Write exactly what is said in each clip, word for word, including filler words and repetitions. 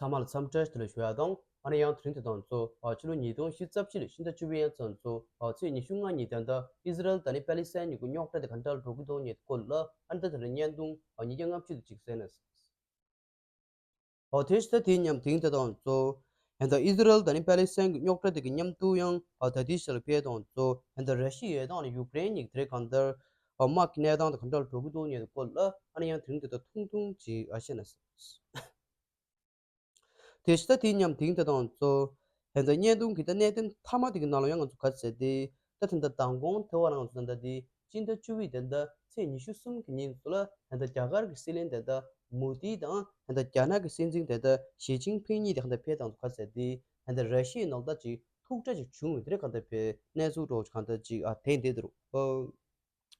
ཚང་མ་ལ་འཚམས་འདྲི་ཞུ་ལ་ཞུ་ཡ་དང་། ཨ་ནི་ཡང་དེ་རིང་དེ་དང་གཙོ་ཕྱི་ལོ་ཉིས་སྟོང་ཉི་ཤུ་རྩ་གཅིག་ལོའི་ཕྱི་ཟླ་བཅུ་པའི་ཡང་ཚང་གཙོ་ཚེས་ཉི་ཤུ་ལྔ་ཉིན་དེ་འདྲ་ཨི་ཟི་རལ་དང་ནི་པེ་ལི་སི་ཐན་གཉིས་ཀྱི་རྙོག་དྲ་དེ་ག་འདྲ་འགྲོ་གི་འདུག་ཉེ་སྐོར་ལ་ཨ་ནི་ད་དེ་རིང་བརྙན་ཐུང་ཉིས་བརྒྱ་ལྔ་བཅུ་དེ་ཅིག་གསན་ན། ཨོ་དེ་ཕྱི་ད་དེ་མཉམ་དེང་དེ་དང་གཙོ་ཧན་ད་ཨི་ཟི་རལ་དང་ནི་པེ་ལི་སི་ཐན་གྱི་རྙོག་དྲ་དེ་གི་མཉམ་དུ་ཡང་ཨ་ད་དེ་ཕྱི་ལ་ཕེ་དང་གཙོ་ཧན་ད་ར་ཤི་ཡ་དང་ནི་ཡུཀ་རེན་གཉིས་ཀྱི་དེ་རེ་གང་ལྟར་ཨ་དམག་གི་གནས་སྟངས་དེ་ག་འདྲ་འགྲོ་གི་འདུག་ཉེ་སྐོར་ལ་ཨ་ནི་ཡང་དེ་རིང་དེ་ད་ཐུང་ཐུང་ཅིག་ཨ་བཤད་ན། དེ་ཕྱི་ད་དེ་མཉམ་དེང་དེ་དང་གཙོ་ཧན་ད་བརྙན་ཐུང་གི་ད་གནད་དོན་མཐའ་མ་དེ་གི་ནང་ལ་ཡང་ང་ཚོ་ག་ཚད་དེ་ད་དེ་འདྲ་མདང་དགོང་དེ་བ་ལ་ང་ཚོ་ད་ལྟ་དེ་སྤྱི་ཟླ་བཅུ་པའི་དེ་འདྲ་ཚེས་ཉི་ཤུ་གསུམ་གི་ཉིན་སུ་ལ་ཧན་ད་རྒྱ་གར་གྱི་སྲིད་བློན་དེ་འདྲ་མོ་དི་དང་ཧན་ད་རྒྱ་ནག་གི་སྲིད་འཛིན་དེ་འདྲ་ཞི་ཅིན་ཕིང་གཉིས་དེ་ཧན་ད་ཕེ་དང་ག་ཚད་དེ་ཧན་ད་ར་ཤི་ཡའི་ནང་ད་ཅིག་ཐུག་འཕྲད་ཅིག་བྱུང་བའི་དེ་རེ་གང་ལྟར་ཕེ་གནས་ཚུལ་འགྲོ་གང་ལྟར་ཅིག་ཨ་དེ་འདྲ་འདུག་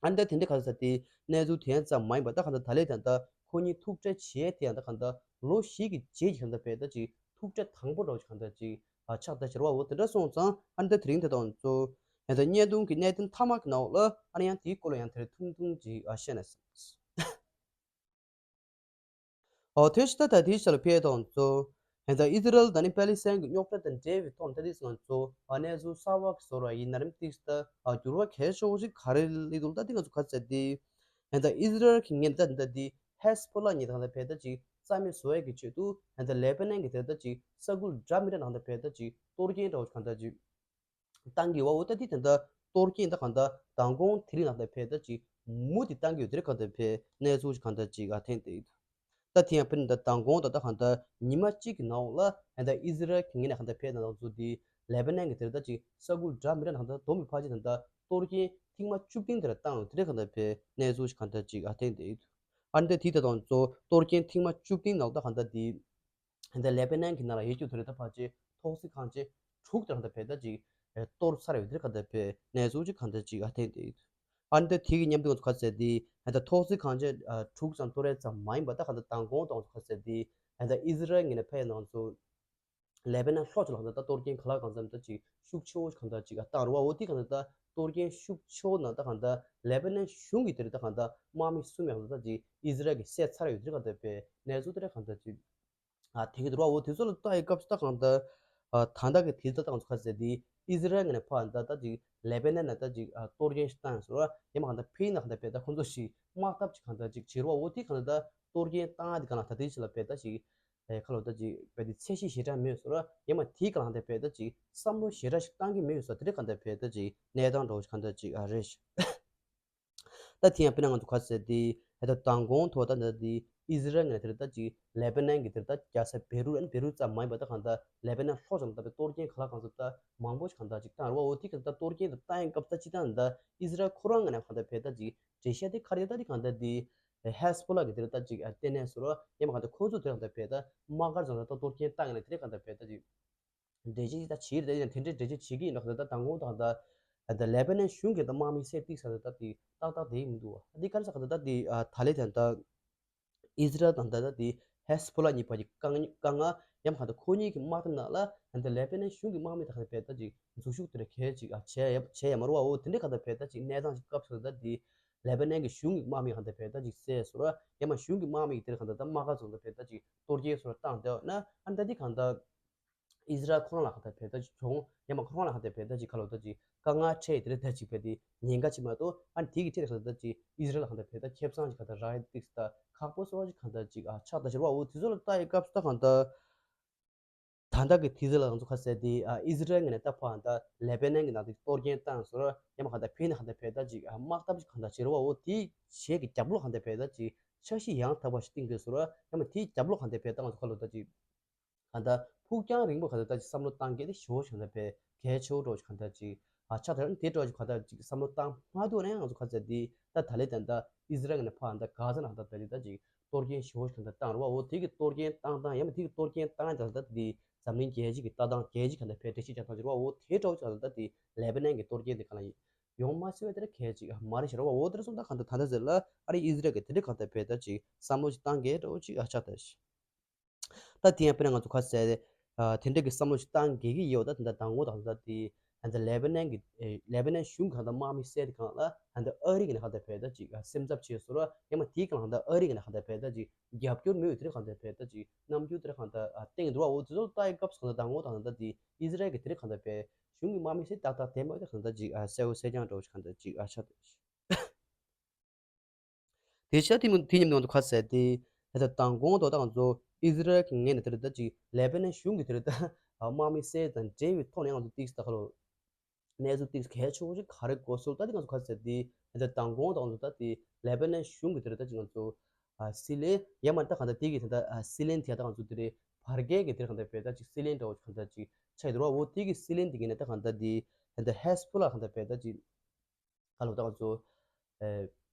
ཨ་ནི་ད་དེ་འདྲ་ག་ཚད་དེ་གནས་ཚུལ་དེ་ཙམ་མ་ཡིན་པ་ད་གང་ལྟར་ད་ལས་དེ་འདྲ་ཁོ་གཉིས་ཐུག་འཕྲད་བྱས་དེ་ཡང་ད་གང་ལྟར་ལོ་བཞི་གི་རྗེས་ཀྱི་གང་ལྟར་ཕེ་ད་ཅིག་ཐུག་འཕྲད་དང་པོ་འགྲོ་གང་ལྟར་ཅིག་ཨ་ཆགས་ད་ཕྱིར་བ་འོ་དེ་འདྲ་སོང་ཙང་ཨ་ནི་ད་དེ་རིང་དེ་དང་གཙོ་ཡང་ད་བརྙན་ཐུང་གི་གནད་དོན་མཐའ་མ་གི་ནང་ལ་ཨ་ནི་ཡང་དེའི་སྐོར་ལ་ཡང་དེ་རེ་ཐུང་ཐུང་ཅིག་ཨ་བཤད་ན་བསམ། ཨོ་དེ་ཕྱི་ད་ད་དེ་ཕྱི་ལ་ཕེ་དང་གཙོ་ཡང་ད་ཨི་ཟི་རལ་དང་ནི་པེ་ལི་སི་ཐན་གྱི་རྙོག་དྲ་དང་འབྲེལ་བའི་ཐོག་ད་དེ་ང་ཚོ་ཨ་གནས་ཚུལ་གསར་བ་གི་བཟོ་ར་ཡིན་ན་རིམ་ཏིག་ད་ཨ་འགྱུར་བ་གལ་ཆེ་བོ་ཞིག་ག་རེ་སླེབས་འདུག་ད་དེ་ང་ཚོ་ག་ཚད་དེ་ཡང་ད་ཨི་ཟི་རལ་གྱི་ངན་ད་ད་དེ་ཧེ་སི་བྷོ་ལ་ཉིད་དང་ད་ཕེ་ད་ཅིག་རྩ་མེད་བཟོ་ཡས་ཀྱི་ཆེད་དུ་ཡང་ད་ལེ་པ་ནན་གྱི་དེ་ད་ཅིག་ས་ཁུལ་འདྲ་མི་འདྲ་ནང་ད་ཕེ་ད་ཅིག་གཏོར་སྐྱོན་འདྲ་བོ་གང་ད་ཅིག་བཏང་གི་བ་འོ་ད་དེ་དེ་འདྲ་གཏོར་སྐྱོན་ད་གང་ད་མདང་དགོང་དེ་རིང་ལ་ད་ཕེ་ད་ཅིག་མུ་དེ་བཏང་གི་ཡོད་དེ་རེད་གང་ད་ཕེ་གནས་ཚུལ་ཅིག་གང་ད་ཅིག་ཨ་ཐེན་དེ་ཡོད། ད་དེ་ཡང་ཕེ་ད་མདང་དགོང་ད་ད་གང་ད་ཉི་མ་གཅིག་གི་ནང་ལ་ཡང་ད་ཨི་ཟི་རལ་གྱི་ངོས་ནས་གང་ད་ཕེ་ད་ང་ཚོ་དེ་ལེ་པ་ནན་གྱི་དེ་ད་ཅིག་ས་ཁུལ་འདྲ་མི་འདྲ་ནང་ད་དོ་མི་ཕལ་ཆེར་ད་ད་གཏོར་སྐྱོན་ཐེངས་མ་བཅུ་བདུན་དེ་ར་བཏང་ཡོད་དེ་རེད་གང་ད་ཕེ་གནས་ཚུལ་ཅིག་གང་ད་ཅིག་ཨ་ཐེན་དེ་ཡོད། ཨ་ནི་ད་དེ་ད་ང་ཚོ་གཏོར་སྐྱོན་ཐེངས་མ་བཅུ་བདུན་ནང་ད་གང་ད་དེ། ད་ལེ་པ་ནན་གྱི་ནང་ལ་ཡོད་རྒྱུ་དེ་རེད་ད་ཕལ་ཆེར་ཐོག་སི་ཁང་ཆེན་དྲུག་དེ་རང་ད་ཕེ་ད་ཅིག་གཏོར་ཚར་ཡོད་དེ་ག་ད་ཕེ་གནས་ཚུལ་ཅིག་གང་ད་ཅིག་ཨ་ཐེན་དེ་ཡོད། ཨ་ནི་ད་དེ་གི་མཉམ་དུ་ང་ཚོ་ག་ཚད་དེ་ད་ཐོག་སི་ཁང་ཆེན་དྲུག་ཙམ་གཏོར་ཡས་ཙམ་མ་ཡིན་པ་ད་ག་ད་མདང་དགོང་དང་ང་ཚོ་ག་ཚད་དེ་ད་ཨི་ཟི་རལ་ངོས་ནས་ཕེ་ནང་ཚོ་ལེ་པ་ནན་ལྷོ་ཕྱོགས་ལ་གང་ད་ད་གཏོར་སྐྱོན་ག་ལ་གང་འཚམ་ད་ཅིག་ཤུགས་ཆེ་བོ་གང་ད་ཅིག་ཨ་བཏང་རུ་བ་འོ་དེ་གང་ད་ད་གཏོར་སྐྱོན་ཤུགས་ཆེ་བོ་ནང་ད་གང་ད་ལེ་པ་ནན་གཞུང་གི་དེ་རེད་ད་གང་ད་དམག་མི་གསུམ་ཡང་ད་ཅིག་ཨི་ཟི་རལ་གྱི་བསད་ཚར་ཡོད་དེ་ག་ད་ཕེ་གནས་ཚུལ་དེ་རེད་གང་ད་ཅིག་ཨ་དེ་གི་དུར་བ་འོ་དེ་ཚོ་ལ་ལྟ་ཡི་སྐབས་སུ་ད་གང་ལྟར་ཨ་ད་ལྟ་གི་དེ་ལྟ་སྟངས་ཚོ་ག་ཚད་དེ་ཨི་ཟི་རལ་ངོས་ནས་ཕར་ད་ལྟ་ཅིག་ལེ་པ་ནན་ན་ད་ཅིག་ཨ་གཏོར་སྐྱོན་ཞིག་བཏང་ཡོད་ཟེར་བ་ཡང་མ་གང་ལྟར་ཕེ་ན་གང་ལྟར་ཕེ་ད་ཁོ་ཚོ་ཞིག་དམག་འཐབ་ཅིག་གང་ལྟར་ཅིག་བྱེད་རོགས་འོ་དེ་གང་ལྟར་གཏོར་སྐྱོན་བཏང་ཡ་དེ་གང་ལ་ད་ལྟའི་ཆ་ལ་ཕེ་ད་ཅིག་ཨེ་ཁ་ལོ་ད་ཅིག་ཕེ་དེ་ཚད་གཞི་ཞེ་དྲག་མེད་ཟེར་བ་ཡང་མ་དེ་གང་ལ་ད་ཕེ་ད་ཅིག་བསམ་བློ་ཞེ་དྲག་ཞིག་བཏང་གི་མེད་ཟེར་བ་དེ་འདྲ་གང་ལྟར་ཕེ་ད་ཅིག་གནས་སྟངས་འདྲ་བོ་ཞིག་གང་ལྟར་ཅིག་ཨ་རེད་ཤག་ད་དེ་ཡང་དཔེར་ན་ང་ཚོ་ག་ཚད་དེ་ད་ལྟ་མདང་དགོང་ཐོག་ད་ད་དེ་ཨི་ཟི་རལ་ངོས་ནས་དེ་ད་ཅིག་ལེ་པ་ནན་གྱི་དེ་ད་རྒྱལ་ས་བེ་རུ་ཨན་བེ་རུ་ཙམ་མ་ཡིན་པ་ད་གང་ད་ལེ་པ་ནན་ལྷོ་ཕྱོགས་ལ་ད་པའི་གཏོར་སྐྱོན་ག་ལ་གང་ཚོད་ད་མང་པོ་ཞིག་གང་ད་ཅིག་བཏང་རུ་བ་འོ་དེ་གང་ད་གཏོར་སྐྱོན་དེ་བཏང་ཡང་སྐབས་ད་ཅི་ད་ད་ཨི་ཟི་རལ་ཁོ་རང་ངོས་ནས་གང་ད་ཕེ་ད་ཅིག་འགྲེལ་བཤད་དེ་ག་རེ་ད་དེ་གང་ད་དེ་ཧེ་སི་བྷོ་ལ་གི་དེ་ད་ཅིག་ལྟེ་གནས་སུ་རུ་ཡང་མ་གང་ད་ཁོ་ཚོ་དེ་གང་ད་ཕེ་ད་དམག་སྒར་ཚོ་ད་གཏོར་སྐྱོན་བཏང་ཡང་ན་དེ་གང་ད་ཕེ་ད་ཅིག་འགྲེལ་བཤད་ཅིག་ད་བྱེད་རེད་ཡང་དེ་འདྲའི་འགྲེལ་བཤད་བྱེད་ཀྱི་ཡིན་ནོ་ད་ད་དང་པོ་ད་ད་ད་ལེ་པ་ནན་གཞུང་གི་ད་དམག་མི་བསད་ཏིག་ས་ད་ད་དེ་ཏག་ཏག་དེ་མི་འདུག་བ། ད་དེ་ག་རེ་ཟེར་ག་ད་ད་དེ་ད་ལེ་ད་ད་ཨི་ཟི་རལ་དང་ད་ད་དེ་ཧེ་སི་བྷོ་ལ་གཉིས་བར་གྱི་དཀའ་ངལ་དཀའ་ངལ་ཡང་ག་ད་ཁོ་གཉིས་ཀྱི་དམག་འཐབ་ནང་ལ་ད་ལེ་པ་ནན་གཞུང་གི་དམག་མི་ད་ག་ད་ཕེ་ད་ཅིག་འཛུལ་ཞུགས་དེ་འདྲ་གལ་ཅིག་ཨ་བྱས་ཡ་བྱས་ཡ་མ་རུ་བ་འོ་དེ་འདྲའི་ག་ད་ཕེ་ད་ཅིག་གནས་སྟངས་ཅིག་སྐབས་སུ་ད་དེ་ལེ་པ་ནན་གྱི་གཞུང་གི་དམག་མི་ག་ད་ཕེ་ད་ཅིག་བསད་སོ་ར་ཡང་མ་གཞུང་གི་དམག་མི་གི་དེ་འདྲ་ག་ད་ད་དམག་སྒར་ཚོ་ད་ཕེ་ད་ཅིག་གཏོར་སྐྱོན་སོ་ར་བཏང་བསྡད་ན་ཨ་ད་དེ་ག་ད། ཨི་ཟི་རལ་ཁོ་རང་ལ་ག་ད་ཕེ་ད་ཅིག་གྱོང་ཡང་མ་ཁོ་རང་ལ་ག་ད་ཕེ་ད་ཅིག་ཁ་ལོ་ད་ཅིག་དཀའ་ངལ་འཕྲད་དེ་རེད་ད་ཅིག་ཕེ་དེ་ཉེན་ཁ་ཅིག་མ་གཏོགས་ཨ་ནི་དེ་གི་འཕྲད་ད་ཅིག་ཨི་ཟི་རལ་ལ་ག་ད་ཕེ་ད་ཁེ་བཟང་ཅིག་ག་ད་རག་ཡ་ཏིག་ད་ཁག་པོ་སོ་ཅིག་ག་ད་ཅིག་ཨ་ཆགས་ད་ཕྱིར་བ་འོ་དེ་ཚོ་ལ་ལྟ་ཡི་སྐབས་སུ་ད་ག་ད་ད་ལྟ་གི་དེ་ཚོ་ལ་ང་ཚོ་ག་ཟེར་དེ་ཨ་ཨི་ཟི་རལ་ངོས་ནས་ད་ཕར་ད་ལེ་པ་ནན་གི་ནང་དེ་གཏོར་སྐྱོན་བཏང་སོ་ཡང་མ་ག་ད་ཕེ་ནས་ག་ད་ཕེ་ད་ཅིག་ཨ་དམག་འཐབ་ཅིག་ག་ད་བྱེད་ར་བ་འོ་དེ་བྱས་ཀྱི་རྒྱབ་ལོགས་ག་ད་ཕེ་ད་ཅིག་འཆར་གཞི་ཡང་དག་པ་ཞིག་བཏིང་དགོས་སོ་ཡང་མ་དེའི་རྒྱབ་ལོགས་ག་ད་ཕེ་ད་ང་ཚོ་ཁ་ལོ་ད་ཅིག་གང་ལྟར་ཕུགས་རྒྱང་རིང་པོ་གང་ལྟར་ད་ཅིག་བསམ་བློ་བཏང་གལ་ཏེ་ཞེ་པོ་ཞིག་གང་ལྟར་ཕེ་གལ་ཆེ་བོ་འགྲོ་ཞིག་གང་ལྟར་ཅིག་ཨ་ཆགས་ད་དེ་འགྲོ་ཞིག་གང་ལྟར་ཅིག་བསམ་བློ་བཏང་མ་ཐུབ་ན་ཡང་ང་ཚོ་ག་ཚད་དེ་ད་ད་ལེ་ད་ད་ཨི་ཟི་རལ་ནས་ཕར་ད་ག་ཚ་ན་གང་ལྟར་ད་ཅིག་ད་ཅིག་གཏོར་སྐྱོན་ཞེ་པོ་ཞིག་གང་ལྟར་བཏང་རུ་བ་འོ་དེ་གི་གཏོར་སྐྱོན་བཏང་བཏང་ཡང་མ་དེ་གི་གཏོར་སྐྱོན་བཏང་ད་ད་དེ་འཛམ་གླིང་རྒྱལ་སྤྱི་གི་ལྟ་སྟངས་རྒྱལ་སྤྱི་གང་ལྟར་ཕེ་འགྲེལ་བཤད་རྒྱག་སྟངས་ཅིག་རུ་བ་འོ་དེ་འགྲོ་ཞིག་གང་ལྟར་ད་དེ་ལེ་པ་ནན་གི་གཏོར་སྐྱོན་དེ་གང་ལ་ཡོང་མ་སྲིད་པ་དེ་ལ་གལ་ཅིག་མ་རེད་ཞེ་རུ་བ་འོ་དེ་ར་སོང་ད་གང་ལྟར་ད་ལྟ་ཟེར་ལ་ཨ་རི་ཨི་ཟི་རལ་གི་དེ་འདྲ་གང་ལྟར་ཕེ་ད་ཅིག་བསམ་བློ་ཞིག་བཏང་གལ་འགྲོ་ཅིག་ཨ་ཆགས་ད་ཞིག་ད་དེ་ཡང་དཔེར་ན་ང་ཚོ་ཁ་གསལ་ཨ་དེ་འདྲ་གི་བསམ་བློ་ཞིག་བཏང་དགོས་ཀྱི་ཡོད། ད་དེ་འདྲ་དང་པོ་དང་ད་དེ་ ཨ་ད་ལེ་བྷ་ནན་གྱི་ཨེ་ལེ་བྷ་ནན་གཞུང་གི་གང་ལྟར་དམག་མི་བསད་དེ་གང་ལ་ཨ་ད་ཨ་རི་གི་ནས་གང་ལྟར་བས་ད་ཅིག་ཨ་སེམས་འཚབ་བྱས་སོང་ར། ཡང་མ་དེའི་གང་ལྟར་ཨ་རི་གི་ནས་གང་ལྟར་བས་ད་ཅིག་རྒྱབ་སྐྱོར་མེད་དེ་གང་ལྟར་བས་ད་ཅིག་རྣམ་འགྱུར་དེ་གང་ལྟར་ཨ་བསྟན་འདུག་བ། འོ་དེ་ཚོ་ལྟ་ཡི་སྐབས་སུ་གང་ལྟར་དང་པོ་དང་ད་དེ་ཨི་ཟི་རལ་གྱི་དེ་གང་ལྟར་བས་གཞུང་གི་དམག་མི་བསད་ཏག་ཏག་དེ་མ་དེ་གང་ལྟར་ཅིག་ཨ་གསལ་བོ་གསལ་རྐྱང་འདྲ་བོ་ཞིག་གང་ལྟར་ཅིག་ཨ་ཆགས་འདུག་དེ་ཕྱིར་དེ་མི་དེ་མཉམ་དུ་ང་ཚོ་ཁ་གསལ་ཏེ། ད་ལྟ་དང་གོང་དུ་ད་ང་ཚོ་ཨི་ཟི་རལ་གྱི་ངོས་ནས་དེ་རེད་ད་ཅིག་ལེ་བྷ་ནན་གཞུང་གི་དེ་རེད་ད་དམག་མི་བསད་དང་འབྲེལ་བའི་ཐོག་ནས་ང་ཚོ་ཏིག་ད་ཁ་ལོ་གནས་ཚུལ་ཏིག་གལ་ཆེ་བོ་ཞིག་ག་རེ་གོ་སོང་ད་དེ་ང་ཚོ་ཁ་གསལ་ཏེ། ད་ལྟ་དང་གོང་དུ་ང་ཚོ་ད་དེ་ལེ་བྷ་ནན་གཞུང་གི་དེ་རེད་ད་ཅིག་ང་ཚོ་ཨ་སྲིད་བློན་ཡང་མ་ད་གང་ལྟར་དེ་གི་ད་ལྟ་ཨ་སྲིད་བློན་དེ་ད་ང་ཚོ་དེ་རེད་བར་བརྒལ་གྱི་དེ་རེད་གང་ལྟར་བས་ད་ཅིག་སྲིད་བློན་འདྲ་བོ་གང་ལྟར་ཅིག་ཆགས་ཡོད་རེད་བ། འོ་དེ་གི་སྲིད་བློན་དེ་གི་ནས་ད་གང་ལྟར་དེ་ད་ལྟ་ཧེ་སི་བྷོ་ལ་གང་ལྟར་བས་ད་ཅིག་ཁ་ལོ་ད་ང་ཚོ། ཨེ།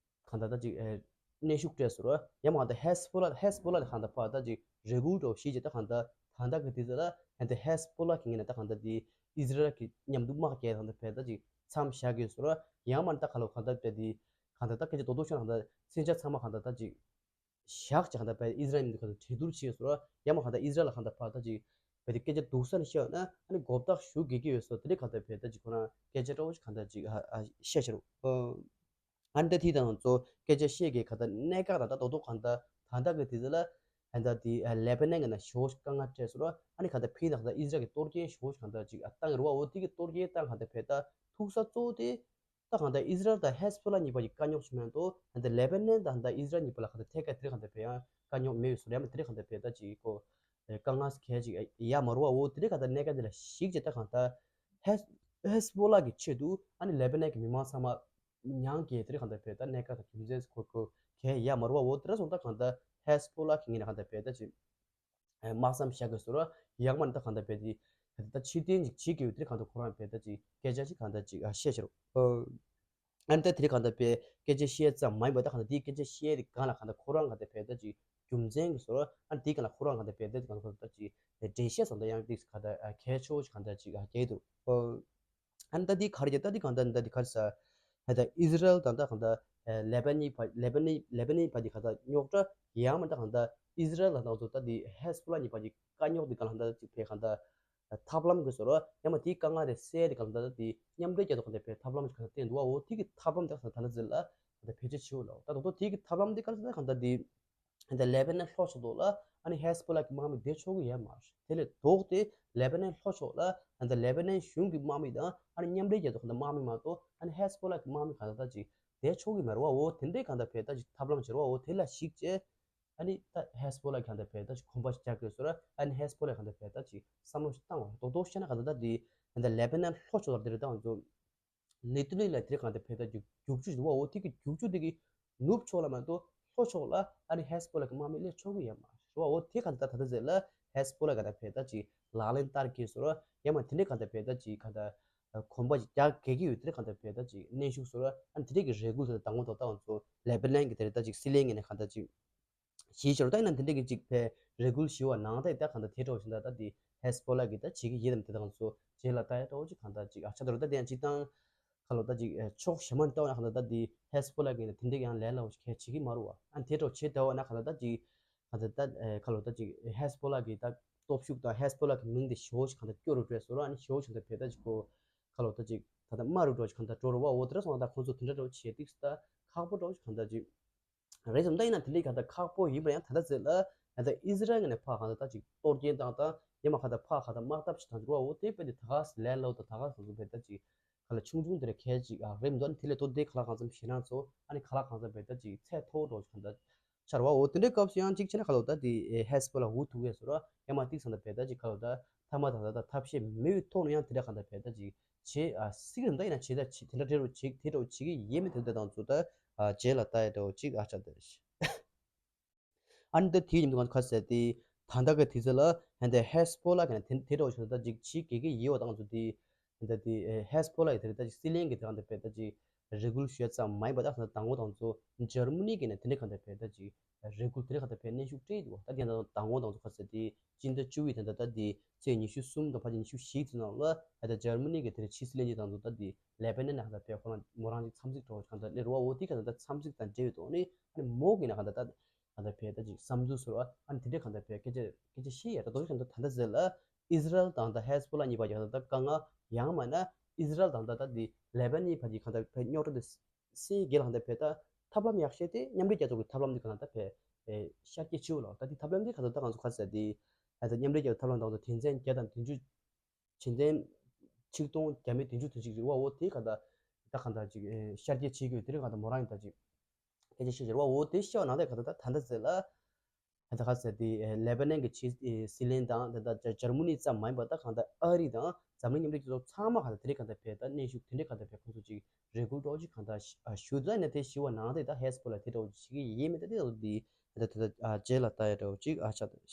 གང་ལྟར་ད་ཅིག་ཨེ། གནོན་ཤུགས་སྤྲད་སོང་ར། ཡང་མ་གང་ལྟར་ཧེ་སི་བྷོ་ལ་ཧེ་སི་བྷོ་ལ་དེ་གང་ལྟར་ཕར་ད་ཅིག་རེ་སྐུལ་འདྲ་བོ་ཞིག་བྱས་ད་གང་ལྟར་ད་ལྟ་གི་དུས་ཚོད་ལ་ཧན་ཏེ་ཧེ་སི་བྷོ་ལ་གི་ངོས་ནས་ད་གང་ལྟར་དེ་ཨི་ཟི་རལ་གི་མཉམ་དུ་དམག་རྒྱག་གང་ལྟར་བས་ད་ཅིག་མཚམས་བཞག་གི་སོང་ར། ཡང་མ་ད་ག་ལོ་གང་ལྟར་བས་དེ་གང་ལྟར་ད་སྐད་ཆ་རྡོག་རྡོག་ཤོད་ན་གང་ལྟར་མཚོན་ཆ་ཚང་མ་གང་ལྟར་ད་ཅིག་བཞག་ཅིག་གང་ལྟར་བས་ཨི་ཟི་རལ་མཉམ་དུ་གང་ལྟར་གྲོས་བསྡུར་བྱས་སོང་ར། ཡང་མ་གང་ལྟར་ཨི་ཟི་རལ་ལ་གང་ལྟར་ཕར་ད་ཅིག་བས་དེ་སྐད་ཆ་སྡུག་ས་ནས་བཤད་ཡོད་ན་ཨ་ནི་མགོ་བཏགས་ཞུ་དགོས་ཀྱི་ཡོད་སོ། དེ་རིགས་གང་ལྟར་བས་ད་ཅིག་ཁོ་རང་སྐད་ཆ་འདྲ་བོ་ཞིག་གང་ལྟར་ཅིག་ཨ་ཨ་བཤད་ཤེར། ཨ་ནི་ད་དེའི་དང་ཚོ་སྐད་ཆ་བཤད་མཁན་གང་ལྟར་གནད་འགག་དང་ད་རྡོག་རྡོག་གང་ལྟར་ད་ལྟ་གི་དུས་ཚོད་ལ་ཨ་ད་དེ་ལེ་པ་ནན་གྱི་ནང་ཞེ་པོ་ཞིག་དཀའ་ངལ་འཕྲད་སོང་ར། ཨ་ནི་གང་ལྟར་ཕྱིའི་ནང་གང་ལྟར་ཨི་ཟི་རལ་གྱི་གཏོར་སྐྱོན་ཞེ་པོ་ཞིག་གང་ལྟར་ཅིག་ཨ་བཏང་ཡོད་རེད་བ། འོ་དེ་གི་གཏོར་སྐྱོན་བཏང་གང་ལྟར་བས་ད་ཐུག་ས་གཙོ་བོ་དེ། ད་གང་ལྟར་ཨི་ཟི་རལ་དང་ཧེ་སི་བྷོ་ལ་གཉིས་པ་ཀྱི་དཀའ་རྙོག་ཞིག་མ་གཏོགས་ད་ལྟ་ལེ་པ་ནན་དང་ད་ཨི་ཟི་རལ་གཉིས་པ་ལ་གང་ལྟར་ཐད་ཀར་དེ་གང་ལྟར་བས་ཡང་དཀའ་རྙོག་མེད་པའི་བཟོ་འདྲ་མ་དེ་གང་ལྟར་བས་ད་ཅིག་གོ་དཀའ་ངལ་གལ་ཅིག་ཡ་མ་རུ་བ། འོ་དེ་རིགས་གང་ལྟར་གནད་འགག་འདི་ལ་གཞིགས་བྱས་ད་གང་ལྟར་ཧེ་ཧེ་སི་བྷོ་ལ་གི་ཆེད་དུ་ཨ་ནི་ལེ་པ་ནན་གྱི་མི་མང་ཚང་མ་མྱངས་རྒྱས་དེ་རིགས་གང་ལྟར་བས་ད་གནད་འགག་དང་རྒྱུ་མཚན་སྐོར་གོ་གལ་ཡ་མ་རུ་བ། འོ་དེ་ར་སོང་ད་གང་ལྟར་ཧེ་སི་བྷོ་ལ་གི་ངོས་ནས་གང་ལྟར་བས་ད་ཅིག་དམག་མཚམས་བཞག་དགོས་སོ་ར། ཡང་མ་ནི་ད་གང་ལྟར་བས་ཏེ། ད་ཕྱིར་འཐེན་ཅིག་བྱེད་དགོས་དེ་གང་ལྟར་ཁོ་རང་བས་ད་ཅིག་སྐད་ཆ་ཅིག་གང་ལྟར་ཅིག་ཨ་བཤད་ཤེར། ཨ་ནི་ད་དེ་རིགས་གང་ལྟར་བས་སྐད་ཆ་བཤད་ཙམ་མ་ཡིན་པ་ད་གང་ལྟར་དེའི་སྐད་ཆ་བཤད་དེ་གང་ལ་གང་ལྟར་ཁོ་རང་གང་ལྟར་བས་ད་ཅིག་རྒྱུ་མཚན་གྱི་སོ་ར། ཨ་ནི་དེ་གང་ལ་ཁོ་རང་གང་ལྟར་བས་ད་གང་ལྟར་ད་ཅིག་འགྲེལ་བཤད་སོང་ད་ཡང་ཏིག་གང་ལྟར་གལ་ཆེ་བོ་ཅིག་གང་ལྟར་ཅིག་ཨ་རྒྱག་འདུག་ཨ་ནི་ད་འདི་ག་རེ་རེད། ད་འདི་གང་ལྟར་འདི་ག་རེ་ཟེར། ད་ཨི་ཟི་རལ་དང་ད་གང་ལྟར་ལེ་པ་ནི་བར་ལེ་པ་ནི་ལེ་པ་ནི་བར་གྱི་གང་ལྟར་རྙོག་དྲ་ཡང་མ་ད་གང་ལྟར་ཨི་ཟི་རལ་དང་ད་ཚོ་ད་འདི་ཧེ་སི་བྷོ་ལ་གཉིས་བར་གྱི་དཀའ་རྙོག་འདི་གང་ལྟར་ཅིག་ཕེ་གང་ལྟར་ཐབས་ལམ་གྱི་བཟོ་ར་ཡང་མ་དེའི་དཀའ་ངལ་དེ་སེལ་ཏེ་གང་ལྟར་འདི་མཉམ་འབྲེལ་རྒྱལ་ཚོགས་གང་ལྟར་ཕེ་ཐབས་ལམ་ཞིག་གང་ལྟར་བསྟན་འདུག་ཨོ་དེ་གི་ཐབས་ལམ་དེ་གང་ལྟར་ད་ལྟ་ཟེར་ལ་གང་ལྟར་བེད་སྤྱོད་བྱེད་འོ་ལ་ད་དོ་དོ་དེ་གི་ཐབས་ལམ་དེ་ག་ལ་ཟེར་ན་གང་ལྟར་འདི། ད་ལེ་པ་ནན་ལྷོ་ཕྱོགས་ལ་ཨ་ནི་ཧེ་སི་བྷོ་ལ་གི་དམག་མི་བསྡད་ཆོག་གི་ཡོད་མ་རེད། དེ་ལས་ལྡོག་སྟེ་ལེ་པ་ནན་ལྷོ་ཕྱོགས་ལ་ད་ལྟ་ལེ་པ་ནན་གཞུང་གི་དམག་མི་དང་ཨ་ནི་མཉམ་འབྲེལ་རྒྱལ་ཚོགས་ཀྱི་དམག་མི་མ་གཏོགས་ཨ་ནི་ཧེ་སི་བྷོ་ལ་གི་དམག་མི་གང་ལྟར་ཅིག་བསྡད་ཆོག་གི་མ་རེད་བ། འོ་དེ་འདྲའི་གང་ལྟར་བས་ད་ཅིག་ཐབས་ལམ་བྱེད་རོགས། འོ་དེ་ལ་གཞིགས་བྱས་ཨ་ནི་ད་ཧེ་སི་བྷོ་ལ་གང་ལྟར་བས་ད་ཅིག་གོམ་པ་ཞིག་རྒྱག་དགོས་ཟེར་ར། ཨ་ནི་ཧེ་སི་བྷོ་ལ་གང་ལྟར་བས་ད་ཅིག་བསམ་བློ་ཞིག་བཏང་བ་རྡོག་རྡོག་བཤད་ན་གང་ལྟར་ད་དེ་ད་ལྟ་ལེ་པ་ནན་ལྷོ་ཕྱོགས་ལ་དེ་རེད་ད་ང་ཚོ། ནེ་ཏུ་ནི་ལ་དེ་གང་ལྟར་བས་ད་རྒྱུག་རྒྱུག་ཆུ་ཞིག་འདུག་བ། འོ་དེ་གི་རྒྱུག་ཆུ་དེ་གི་ནུབ་ཕྱོགས་ལ་མ་གཏོགས་ལྷོ་ཕྱོགས་ལ་ཨ་ནི་ཧེ་སི་བྷོ་ལ་གི་དམག་མི་སླེབས་ཆོག་གི་ཡོད་མ་རེད་བ། འོ་དེ་གང་ལྟར་ད་ལྟ་ཟེར་ལ་ཧེ་སི་བྷོ་ལ་གང་ལྟར་བས་ད་ཅིག་ལག་ལེན་བསྟར་གི་ཟེར་ར། ཡང་མ་དེ་འདྲའི་གང་ལྟར་བས་ད་ཅིག་གང་ལྟར་གོམ་པ་ཅིག་རྒྱག་གི་གི་ཡོད་དེ་གང་ལྟར་བས་ད་ཅིག་གནོན་ཤུགས་ཟེར་ར། ཨ་ནི་དེ་འདྲའི་གི་རེ་སྐུལ་དེ་དང་པོ་ད་ལྟ་ང་ཚོ་ལེ་པ་ནན་གི་དེ་རེད་ད་ཅིག་སྲིད་བློན་གི་ནས་གང་ལྟར་ཅིག་ཞེས་བྱ་རུ་ད་ཡིན་ན་དེ་འདྲ་གི་ཅིག་ཕེ་རེ་སྐུལ་ཞུ་བ་ནང་ད་ཡི་ད་གང་ལྟར་དེ་འདྲ་བ་ཞིག་ད་ད་དེ་ཧེ་སི་བྷོ་ལ་གི་ད་བྱེད་ཀྱི་ཡིད་དམ་དེ་དང་ཚོ་རྗེས་ལ་ད་ཡ་འདྲ་བོ་ཅིག་གང་ལྟར་ཅིག་ཨ་ཆ་དོ་རུ་ད་དེ་ཡང་ཅིག་དང་ཁ་ལོ་ད་ཅིག་ཕྱོགས་གཞན་མ་ནས་ལྟ་བ་ན་གང་ལྟར་ད་དེ་ཧེ་སི་བྷོ་ལ་གི་ནས་དེ་འདྲ་ཡང་ལས་སླ་བོ་ཞིག་གལ་བྱེད་ཀྱི་མ་རུ་བ། ཨ་དེ་འདྲ་བྱེད་ད་བ་ན་གང་ལྟར་ད་ཅིག་གང་ལྟར་ད་ཁ་ལོ་ད་ཅིག་ཧེ་སི་བྷོ་ལ་གི་ད་སྟོབས་ཤུགས་དང་ཧེ་སི་བྷོ་ལ་གི་མིང་དེ་ཞེ་བོ་ཞིག་གང་ལྟར་སྐྱོ་རུ་འགྲོ་སོ་ར། ཨ་ནི་ཞེ་བོ་ཞིག་ད་ཕེ་ད་ཅིག་གོ་ཁ་ལོ་ད་ཅིག་ད་ད་དམའ་རུ་འགྲོ་ཞིག་གང་ལྟར་འགྲོ་རུ་བ། འོ་དེ་འདྲ་སོང་ད་ཁོང་ཚོ་དེ་འདྲ་འགྲོ་བྱེད་དུས་ད་ཁག་པོ་འགྲོ་ཞིག་གང་ལྟར་ཅིག་རེད་སོང་ད་ཡིན་ན་དེ་འདྲའི་གང་ལྟར་ཁག་པོ་ཡིན་པ་ཡང་ད་ལྟ་ཟེར་ལ་ཡང་ད་ཨི་ཟི་རལ་ངོས་ནས་ཕར་གང་ལྟར་ད་ཅིག་གཏོར་སྐྱོན་བཏང་དང་ཡང་མ་གང་ལྟར་ཕར་གང་ལྟར་དམག་འཐབ་ཞིག་བཏང་འགྲོ་བ། འོ་དེ་དཔེ་དེ་ད་ག་ཟེ་ལས་སླ་བོ་དང་ད་ག་ཟེ་ཟེར་བས་ད་ཅིག་ག་ལ་ཆུང་ཆུང་དེ་རེད་གལ་ཅིག་ཨ་རེད་མི་འདུག་ཨ་ནི་དེ་ལས་ལྡོག་སྟེ་ག་ལ་གང་འཚམ་ཞེད་སྣང་ཚོ་ཨ་ནི་ག་ལ་གང་འཚམ་བས་ད་ཅིག་ཚད་མཐོ་བོ་འགྲོ་གང་ལྟར་ཆར་བ། འོ་དེ་འདྲའི་སྐབས་སུ་ཡང་གཅིག་བྱས་ན་ག་ལ་འོ་ད་དེ་ཧེ་སི་བྷོ་ལ་འུ་ཐུག་གས་སོ་ར། ཡང་མ་ཏིག་ཚང་ད་བས་ད་ཅིག་ག་ལ་འོ་ད་ཐ་མ་ད་ད་ད་ཐབས་ཤེས་མེད་པའི་ཐོག་ནས་ཡང་དེ་འདྲ་གང་ལྟར་བས་ད་ཅིག་བྱེད་ཨ་སྲིད་རིམ་ད་ཡིན་ན་བྱེད་ད་བྱེད་དེ་འདྲ་འདྲ་རུ་བྱེད་དེ་འདྲ་བྱེད་ཀྱི་ཡེ་མེད་དེ་འདྲ་དང་ཚོ་ད་ཨ་རྗེས་ལ་ལྟ་ཡ་འདྲ་བོ་ཅིག་ཨ་ཆ་དེ་རེད། ཨ་ནི་ད་དེའི་ཉིན་དུ་ང་ཚོ་ཁ་གསལ་ཏེ་ད་ལྟ་གི་དུས་ཚོད་ལ་ཧན་ཏེ་ཧེ་སི་བྷོ་ལ་གི་ནས་དེ་དེ་འདྲ་བོ་ཞིག་ད་ཅིག་བྱེད་ཀྱི་ཀྱི་ཡེ་བ་དང་ཚོ་དེ་ད་དེ་ཧེ་སི་བྷོ་ལ་ཡི་དེ་རེད་ད་ཅིག་སྲིད་བློན་གྱི་དེ་གང་དེ་བས་ད་ཅིག་རེ་སྐུལ་ཞུ་ཡ་ཙམ་མ་ཡིན་པ་ད་ད་དང་པོ་དང་ཚོ་འཇར་མ་ནི་གི་ནས་དེ་འདྲ་གང་དེ་བས་ད་ཅིག་རེ་སྐུལ་དེ་འདྲ་གང་དེ་བས་གནོན་ཤུགས་སྤྲད་འདུག་ད་དེ་ད་དང་པོ་དང་ཚོ་ཁ་གསལ་ཏེ་སྤྱི་ཟླ་བཅུ་པའི་ད་ད་ད་དེ་ཚེས་ཉི་ཤུ་གསུམ་དང་ཕལ་ཆེར་ཉི་ཤུ་བཞི་ཚོ་ནང་ལ་ད་ད་འཇར་མ་ནི་གི་དེ་རེད་ཕྱི་སྲིད་བློན་ཅིག་དང་ཚོ་ད་དེ་ལེ་པ་ནན་ནང་ད་བས་ཁོ་རང་མོ་རང་ཅིག་འཚམས་གཟིགས་འགྲོ་བ་གང་ད་ལེ་རུ་བ། འོ་དེ་གང་ད་འཚམས་གཟིགས་དང་འབྲེལ་བའི་ཐོག་ནས་ཨ་ནི་མོ་གི་ན་གང་ད་ད་གང་ལྟར་བས་ད་ཅིག་བསམ་ཚུལ་ཟེར་བ་ཨ་ནི་དེ་འདྲས་གང་ལྟར་བས་སྐད་ཆ་སྐད་ཆ་བཤད་ཡ་ད་དོ་ཅིག་གང་ལྟར་ད་ལྟ་ཟེར་ལ་ཨི་ཟི་རལ་དང་ད་ཧེ་སི་བྷོ་ལ་གཉིས་བར་གྱི་ད་ལྟ་དཀའ་ངལ་ཡང་མ་ན་ ཨི་ཟི་རལ་དང་ད་ལྟ་དེ་ལེ་པ་ནན་བར་གྱི་གང་ལྟར་བས་རྙོག་དྲ་དེ་སེལ་གྱི་ལ་གང་ལྟར་བས་ད་ཐབས་ལམ་ཡག་ཤོས་དེ་མཉམ་འབྲེལ་རྒྱལ་ཚོགས་ཀྱི་ཐབས་ལམ་དེ་གང་ལྟར་བས་ཤར་སྐྱེད་ཆེ་བ་ལ། ད་དེ་ཐབས་ལམ་དེ་གང་ལྟར་ད་ང་ཚོ་ག་ཟེར་དེ་ད་མཉམ་འབྲེལ་རྒྱལ་ཚོགས་ཐབས་ལམ་དང་དོན་ཚན་བརྒྱ་དང་བདུན་ཅུ། ཆེད་དོན་ཆིག་སྟོང་བརྒྱ་མེད་བདུན་ཅུ་དོན་གཅིག་རེད་བ། འོ་དེ་ག་ད་ད་གང་ལྟར་ཅིག་ཤར་སྐྱེད་བྱེད་དགོས་དེ་རིང་གང་ལྟར་མོ་རང་ཡིན་ད་ཅིག་སྐད་ཆ་བཤད་བཞག་རེད་བ། འོ་དེ་བཤད་པ་ནང་ལས་ག་ད་ད་ད་ད་ཟེར་ལ། ད་ད་ག་ཟེར་དེ་ལེ་པ་ནན་གྱི་ཕྱི་སྲིད་བློན་དང་ད་ད་འཇར་མ་ནི་ཙམ་མ་ཡིན་པ་ད་གང་ལྟར་ཨ་རི་དང་འཛམ་གླིང་མཉམ་འབྲེལ་རྒྱལ་ཚོགས་ཚང་མ་གང་ལྟར་དེ་རིང་གང་ལྟར་བས་ད་གནོན་ཤུགས་དེ་འདྲའི་གང་ལྟར་བས་ཁོང་ཚོ་ཅིག་རེ་སྐུལ་འདྲ་བོ་ཅིག་གང་ལྟར་ཞུ་ད་ནས་དེ་ཞུ་བ་ནང་དེ་ད་ཧེ་ཟི་བྷོ་ལ་དེ་འདྲ་བོ་ཅིག་བྱེད་ཀྱི་ཡིན་མིན་ད་དེ་འདྲ་བོ་དེ་ད་ད་ད་རྗེས་ལ་ལྟ་ཡ་འདྲ་བོ་ཅིག་ཨ་ཆགས་ད།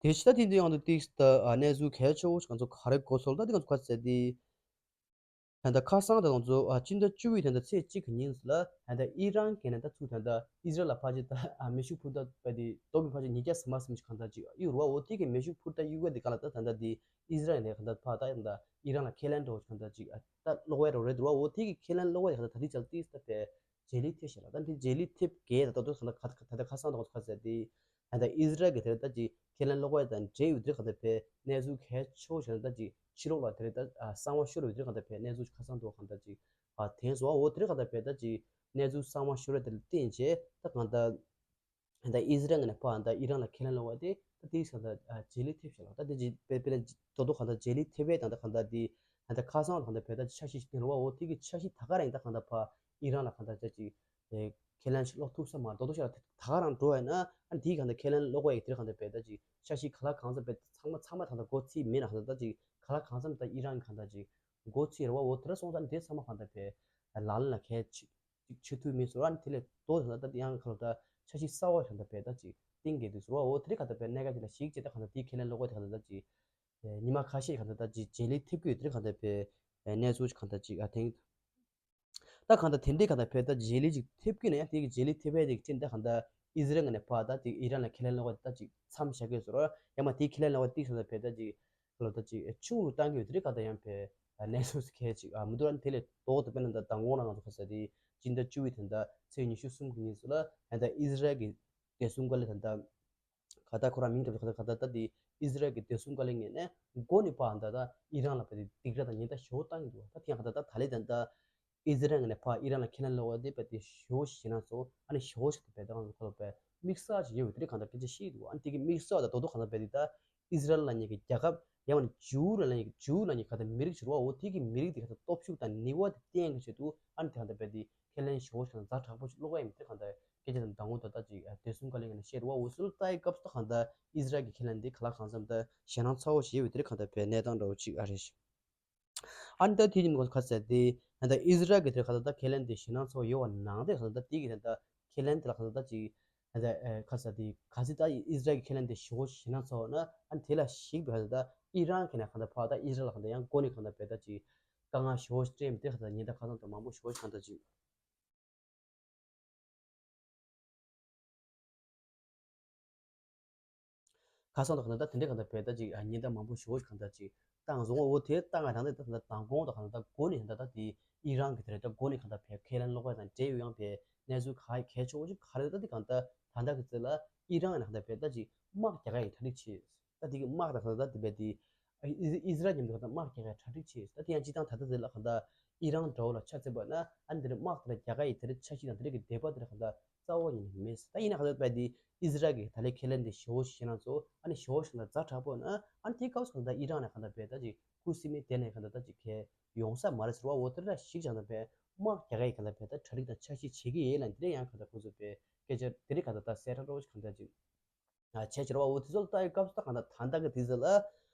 དེ་ཕྱི་ད་དེ་འདི་ཡང་དུ་ཏིག་ད་གནས་ཚུལ་གལ་ཆེ་བོ་ཞིག་ང་ཚོ་ག་རེ་གོ་སོང་ད་དེ་ང་ཚོ་ག་ཚད་དེ། ད་ལྟ་ཁ་སང་ད་ང་ཚོ་སྤྱི་ཟླ་བཅུ་བའི་ད་ལྟ་ཚེས་གཅིག་གི་ཉིན་ལ་ད་ལྟ་ཨི་རན་གྱི་ནས་ད་ཚུར་ད་ལྟ་ཨི་ཟི་རལ་ལ་ཕར་ཅིག་ད་མེ་ཤུགས་འཕུར་མདའ་པ་དེ་རྡོ་གི་ཕར་ཅིག་ཉིས་བརྒྱ་ཟིན་མ་ཟིན་ཞིག་གང་ལྟར་ཅིག་གཡུག་རུ་བ། འོ་དེ་གི་མེ་ཤུགས་འཕུར་མདའ་གཡུག་པ་དེ་ག་ལ་ད་ད་ལྟ་དེ་ཨི་ཟི་རལ་ནས་གང་ལྟར་ཕར་ད་ད་ཨི་རན་ལ་ཁས་ལེན་འགྲོ་གང་ལྟར་ཅིག་ད་གློག་བས་རོ་རེད་རུ་བ། འོ་དེ་གི་ཁས་ལེན་གློག་བས་གང་ལྟར་ད་དེ་ཅལ་ཏིག་ད་པས། རྗེས་ལུས་ཐེབས་ཤག་ལ། ད་འདི་རྗེས་ལུས་ཐེབས་གས་ད་ད་དུང་ད་ད་ད་ཁ་སང་ད་ཁ་ཟེར་དེ་ད་ད་ཨི་ཟི་རལ་གྱི་དེར་ད་ཅིག་ཁས་ལེན་གློག་བརྙན་དང་འབྲེལ་ཡོད་དེར་ག་ད་བས་གནས་ཚུལ་གལ་ཆེ་བོ་ཞིག་ད་ཅིག་ཕྱི་ལོགས་ལ་དེར་ད་གསང་བ་ཤོར་ཡོད་དེར་ག་ད་བས་གནས་ཚུལ་ཁ་སང་དུ་ག་ད་ཅིག་དེང་སོ་འོ་དེར་ག་ད་བས་ད་ཅིག་གནས་ཚུལ་གསང་བ་ཤོར་ཡོད་དེར་བརྟེན་བྱས་ད་གང་ད་ད་ཨི་ཟི་རལ་ནས་ཕར་ད་ཨི་རན་ལ་ཁས་ལེན་གློག་བརྙན་དེ་ད་དེ་ས་ད་རྗེས་ལུས་ཐེབས་ཤག་ལ། ད་དེ་ཅིག་དཔེ་དཔེ་ལ་ད་དོ་དོ་ག་ད་རྗེས་ལུས་ཐེབས་པས་ད་ད་ག་ད་དེ་ད་ད་ཁ་སང་ད་ག་ད་བས་ད་འཆར་གཞི་ཞིག་བཏིང་རུ་བ། འོ་དེ་གི་འཆར་གཞི་ད་ག་རང་ད་ག་ད་ཕར་ཨི་རན་ལ་ག་ད་ཅིག་ཁས་ལེན་ཞིག་ཀློག་ཐུབ་ས་མ་རེད། དོ་དོ་ཤ་ད་ག་རང་འགྲོ་བས་ན་ཨ་ནི་དེའི་གང་ལྟར་ཁས་ལེན་གློག་བརྙན་དེར་གང་ལྟར་བས་ད་ཅིག་འཆར་གཞི་ག་ལ་གང་འཚམ་བས་ཚང་མ་ཚང་མ་གང་ལྟར་འགོ་ཚུགས་མེད་ན་གང་ལྟར་ད་ཅིག་ག་ལ་གང་འཚམ་ད་ཨི་རན་གང་ལྟར་ཅིག་འགོ་ཚུགས་རེད་བ། འོ་དེ་འདྲ་སོང་ཙང་དེ་ཚང་མ་གང་ལྟར་བས་ལག་ལེན་ལ་གལ་ཆེ་ཆེ་ཐུབ་མེད་ཟེར་བ། ཨ་ནི་དེ་ལས་ལྡོག་ད་ད་ཡང་གང་ལྟར་འཆར་གཞི་གསར་བ་གང་ལྟར་བས་ད་ཅིག་གཏིང་གི་དུས་ཟེར་བ། འོ་དེ་རིགས་གང་ལྟར་བས་གནད་འགག་ཅིག་ལ་ཞིག་ཅེས་ད་གང་ལྟར་དེའི་ཁས་ལེན་གློག་བརྙན་དེ་གང་ལྟར་ད་ཅིག་ཉི་མ་ཁ་ཤས་གང་ལྟར་ད་ཅིག་རྗེས་ལུས་ཐེབས་ཀྱི་ཡོད། དེ་རིགས་གང་ལྟར་བས་གནས་ཚུལ་གང་ལྟར་ཅིག་ཨ་དེང་། ད་གང་ལྟར་དེ་འདྲའི་གང་ལྟར་བས་ད་རྗེས་ལུས་ཅིག་ཐེབས་ཀྱི་ན་ཡང་དེ་གི་རྗེས་ལུས་ཐེབས་པའི་དེ་གི་ཅིག་ད་གང་ལྟར་ཨི་ཟི་རལ་ངོས་ནས་ཕར་ད་ཅིག་ཨི་རན་ལ་ཁས་ལེན་གློག་བརྙན་ད་ཅིག་མཚམས་བཞག་གི་ཟེར་རོ། ཡང་མ་དེའི་ཁས་ལེན་གློག་བརྙན་ཏིག་ཙམ་ད་བས་ད་ཅིག་ལོ་ད་ཅིག་ཆུང་རུ་བཏང་གི་ཡོད། དེ་རིགས་གང་ལྟར་ཡང་བས་གནས་ཚུལ་གལ་ཅིག་ཨ་མི་འདུག་ཨ་ནི་དེ་ལས་ལྡོག་ཏུ་དཔེར་ན་ད་མདང་དགོང་ལ་ང་ཚོ་ག་ས་དེ་སྤྱི་ཟླ་བཅུ་བའི་ད་ད་ཚེས་ཉི་ཤུ་གསུམ་གི་ཉིན་སུ་ལ་ད་ད་ཨི་ཟི་རལ་གྱི་བདེ་སྲུང་བཀའ་བློན་ད་ད་ག་ད་ཁོ་རང་མིང་དེ་ག་ད་ག་ད་ད་དེ་ཨི་ཟི་རལ་གྱི་བདེ་སྲུང་བཀའ་བློན་ངོས་ནས་མགོ་ནས་ཕར་ད་ད་ཨི་རན་ལ་བས་དེ་སྡིགས་ར་དང་ཉེན་བརྡ་ཞེ་པོ་བཏང་གི་འདུག་ད་དེ་ཡང་ག་ད་ད་ད་ལས་ད་ད་ཨི་ཟི་རལ་ངོས་ནས་ཕར་ཨི་རན་ལ་ཁས་ལེན་གློག་བརྙན་དེ་བས་དེ་ཞེ་པོ་ཞེ་ན་ཚོ་ཨ་ནི་ཞེ་པོ་ཞིག་ད་བས་ད་ང་ཚོ་ཁ་ལོ་བས་དམིགས་བསལ་ཞིག་ཡོད་པའི་དེ་རིགས་གང་ལྟར་སྐད་ཆ་བཤད་འདུག་ཨ་ནི་དེ་གི་དམིགས་བསལ་ད་དོ་དོ་གང་ལྟར་བས་དེ་ད་ཨི་ཟི་རལ་ལབ་མཁན་གྱི་རྒྱལ་ཁབ་ཡང་ན་ཇུའུ་ལབ་མཁན་གྱི་ཇུའུ་ལབ་མཁན་ག་ད་མི་རིགས་ཞིག་རེད་བ། འོ་དེ་གི་མི་རིགས་དེ་ག་ད་སྟོབས་ཤུགས་དང་ནུས་པ་དེ་བསྟན་གྱི་ཆེད་དུ་ཨ་ནི་དེ་གང་ལྟར་བས་དེ་ཁས་ལེན་ཞེ་པོ་ཞིག་དང་ཛ་དྲག་པོ་ཞིག་གློག་བརྙན་དེ་གང་ལྟར་སྐད་ཆ་དང་མདང་དགོང་ད་ལྟ་ཅིག་བདེ་སྲུང་བཀའ་བློན་ངོས་ནས་བཤད་རེད་བ། འོ་སུ་ལ་ལྟ་ཡི་སྐབས་སུ་ད་གང་ལྟར་ཨི་ཟི་རལ་གྱི་ཁས་ལེན་དེ་ག་ལ་གང་འཚམ་ད་ཞེད་སྣང་ཚ་བོ་ཞིག་ཡོད་པའི་དེ་རིགས་གང་ལྟར་བས་གནས་སྟངས་འདྲ་བོ་ཅིག་ཨ་རེད། ཨ་ནི་ད་དེ་ཉིན་གོང་ཁ་ཟེར་ཏེ་ད་ཨི་ཟི་རལ་གྱི་དེར་ག་ད་ད་ཁས་ལེན་དེ་ཞེད་སྣང་ཚ་བོ་ཡོད་པ་ནང་དེ་ག་ད་ད་དེ་གི་ད་ད་ཁས་ལེན་དེ་ལ་ག་ད་ད་ཅིག་ད་ཨེ་ཁ་ཟེར་ཏེ་ག་ཚིག་ད་ཨི་ཟི་རལ་གྱི་ཁས་ལེན་དེ་ཞེ་པོ་ཞེད་སྣང་ཚ་བོ་ན་ཨ་ནི་དེ་ལ་ཞིག་པའི་ག་ད་ད་ཨི་རན་གྱི་ནས་ག་ད་ཕར་ད་ཨི་ཟི་རལ་ལ་ག་ད་ཡང་མགོ་ནས་ག་ད་བས་ད་ཅིག་དཀའ་ངལ་ཞེ་པོ་སྤྲད་མི་དེ་ག་ད་ཉེན་བརྡ་ཁ་སང་དུ་མང་པོ་ཞེ་པོ་ཞིག་ག་ད་ཅིག་ཁ་སང་དུ་གང་ལྟར་ད་དེ་འདྲའི་གང་ལྟར་བས་ད་ཅིག་ཉེན་བརྡ་མང་པོ་ཞེ་པོ་ཞིག་གང་ལྟར་ཅིག་བཏང་སོང་། འོ་དེ་བཏང་བ་རང་དེ་ད་ད་མདང་དགོང་དུ་གང་ལྟར་མགོ་ནས་ད་ད་དེ་ཨི་རན་གྱི་དེ་རེད། ད་མགོ་ནས་གང་ལྟར་བས་ཁས་ལེན་གློག་བརྙན་དང་འབྲེལ་ཡོད་ཡང་བས་གནས་ཚུལ་ག་གལ་ཆེ་བོ་ཞིག་ག་རེ་ད་དེ་གང་ལྟར་ད་ལྟ་གི་ཚེ་ལ་ཨི་རན་ནས་གང་ལྟར་བས་ད་ཅིག་དམག་རྒྱག་ག་ཡི་གྲ་སྒྲིག་བྱེད། ད་དེ་གི་དམག་དང་གང་ལྟར་ད་དེ་བས་དེ་ཨི་ཨི་ཟི་རལ་མཉམ་དུ་གང་ལྟར་དམག་རྒྱག་ག་ཡི་གྲ་སྒྲིག་བྱེད། ད་དེ་ཡང་སྤྱི་བཏང་ད་ལྟ་ཚེ་ལ་གང་ལྟར་ཨི་རན་འདྲ་བོ་ལ་ཆ་མཚོན་པ་ན་ཨ་ནི་དེ་རེད་དམག་དེ་ལ་རྒྱག་ག་ཡི་དེ་རེད་འཆར་གཞི་དང་དེ་རེད་ཀྱི་འདོད་པ་དེ་རེད་གང་ལྟར་རྩ་བ་ཉིད་ནས་མེད། ད་ཡིན་ན་ག་ཚོད་པས་དེ་ཨི་ཟི་རལ་གྱི་ད་ལན་ཁས་ལེན་དེ་ཞེ་པོ་ཞེ་ན་ཚོ་ཨ་ནི་ཞེ་པོ་ཞེ་ན་ཛ་དྲག་པོ་ན་ཨ་ནི་དེའི་སྐབས་སུ་གང་ལྟར་ཨི་རན་ནས་གང་ལྟར་བས་ད་ཅིག་ཁུ་སིམ་མེ་དེ་ནས་གང་ལྟར་ད་ཅིག་ཁས་ཡོང་ས་མ་རེད་ཟེར་བ། འོ་དེ་འདྲ་ཞིག་ཀྱང་ད་བས་དམག་རྒྱག་ག་ཡི་གང་ལྟར་བས་ད་གྲ་སྒྲིག་དང་འཆར་གཞི་བྱེད་ཀྱི་ཡོད་ལ་འདི་འདྲ་ཡང་གང་ལྟར་ཁོ་ཚོ་བས་སྐད་ཆ་དེ་རིགས་གང་ལྟར་ད་གསལ་ཁྲ་འདྲ་བོ་ཞིག་གང་ལྟར་ཅིག་བྱས་ཕྱིར་བ། འོ་དེ་ཚོ་ལ་ལྟ་ཡི་སྐབས་སུ་ད་གང་ལྟར་ད་ལྟ་གི་དུས་ཚོད་ལ་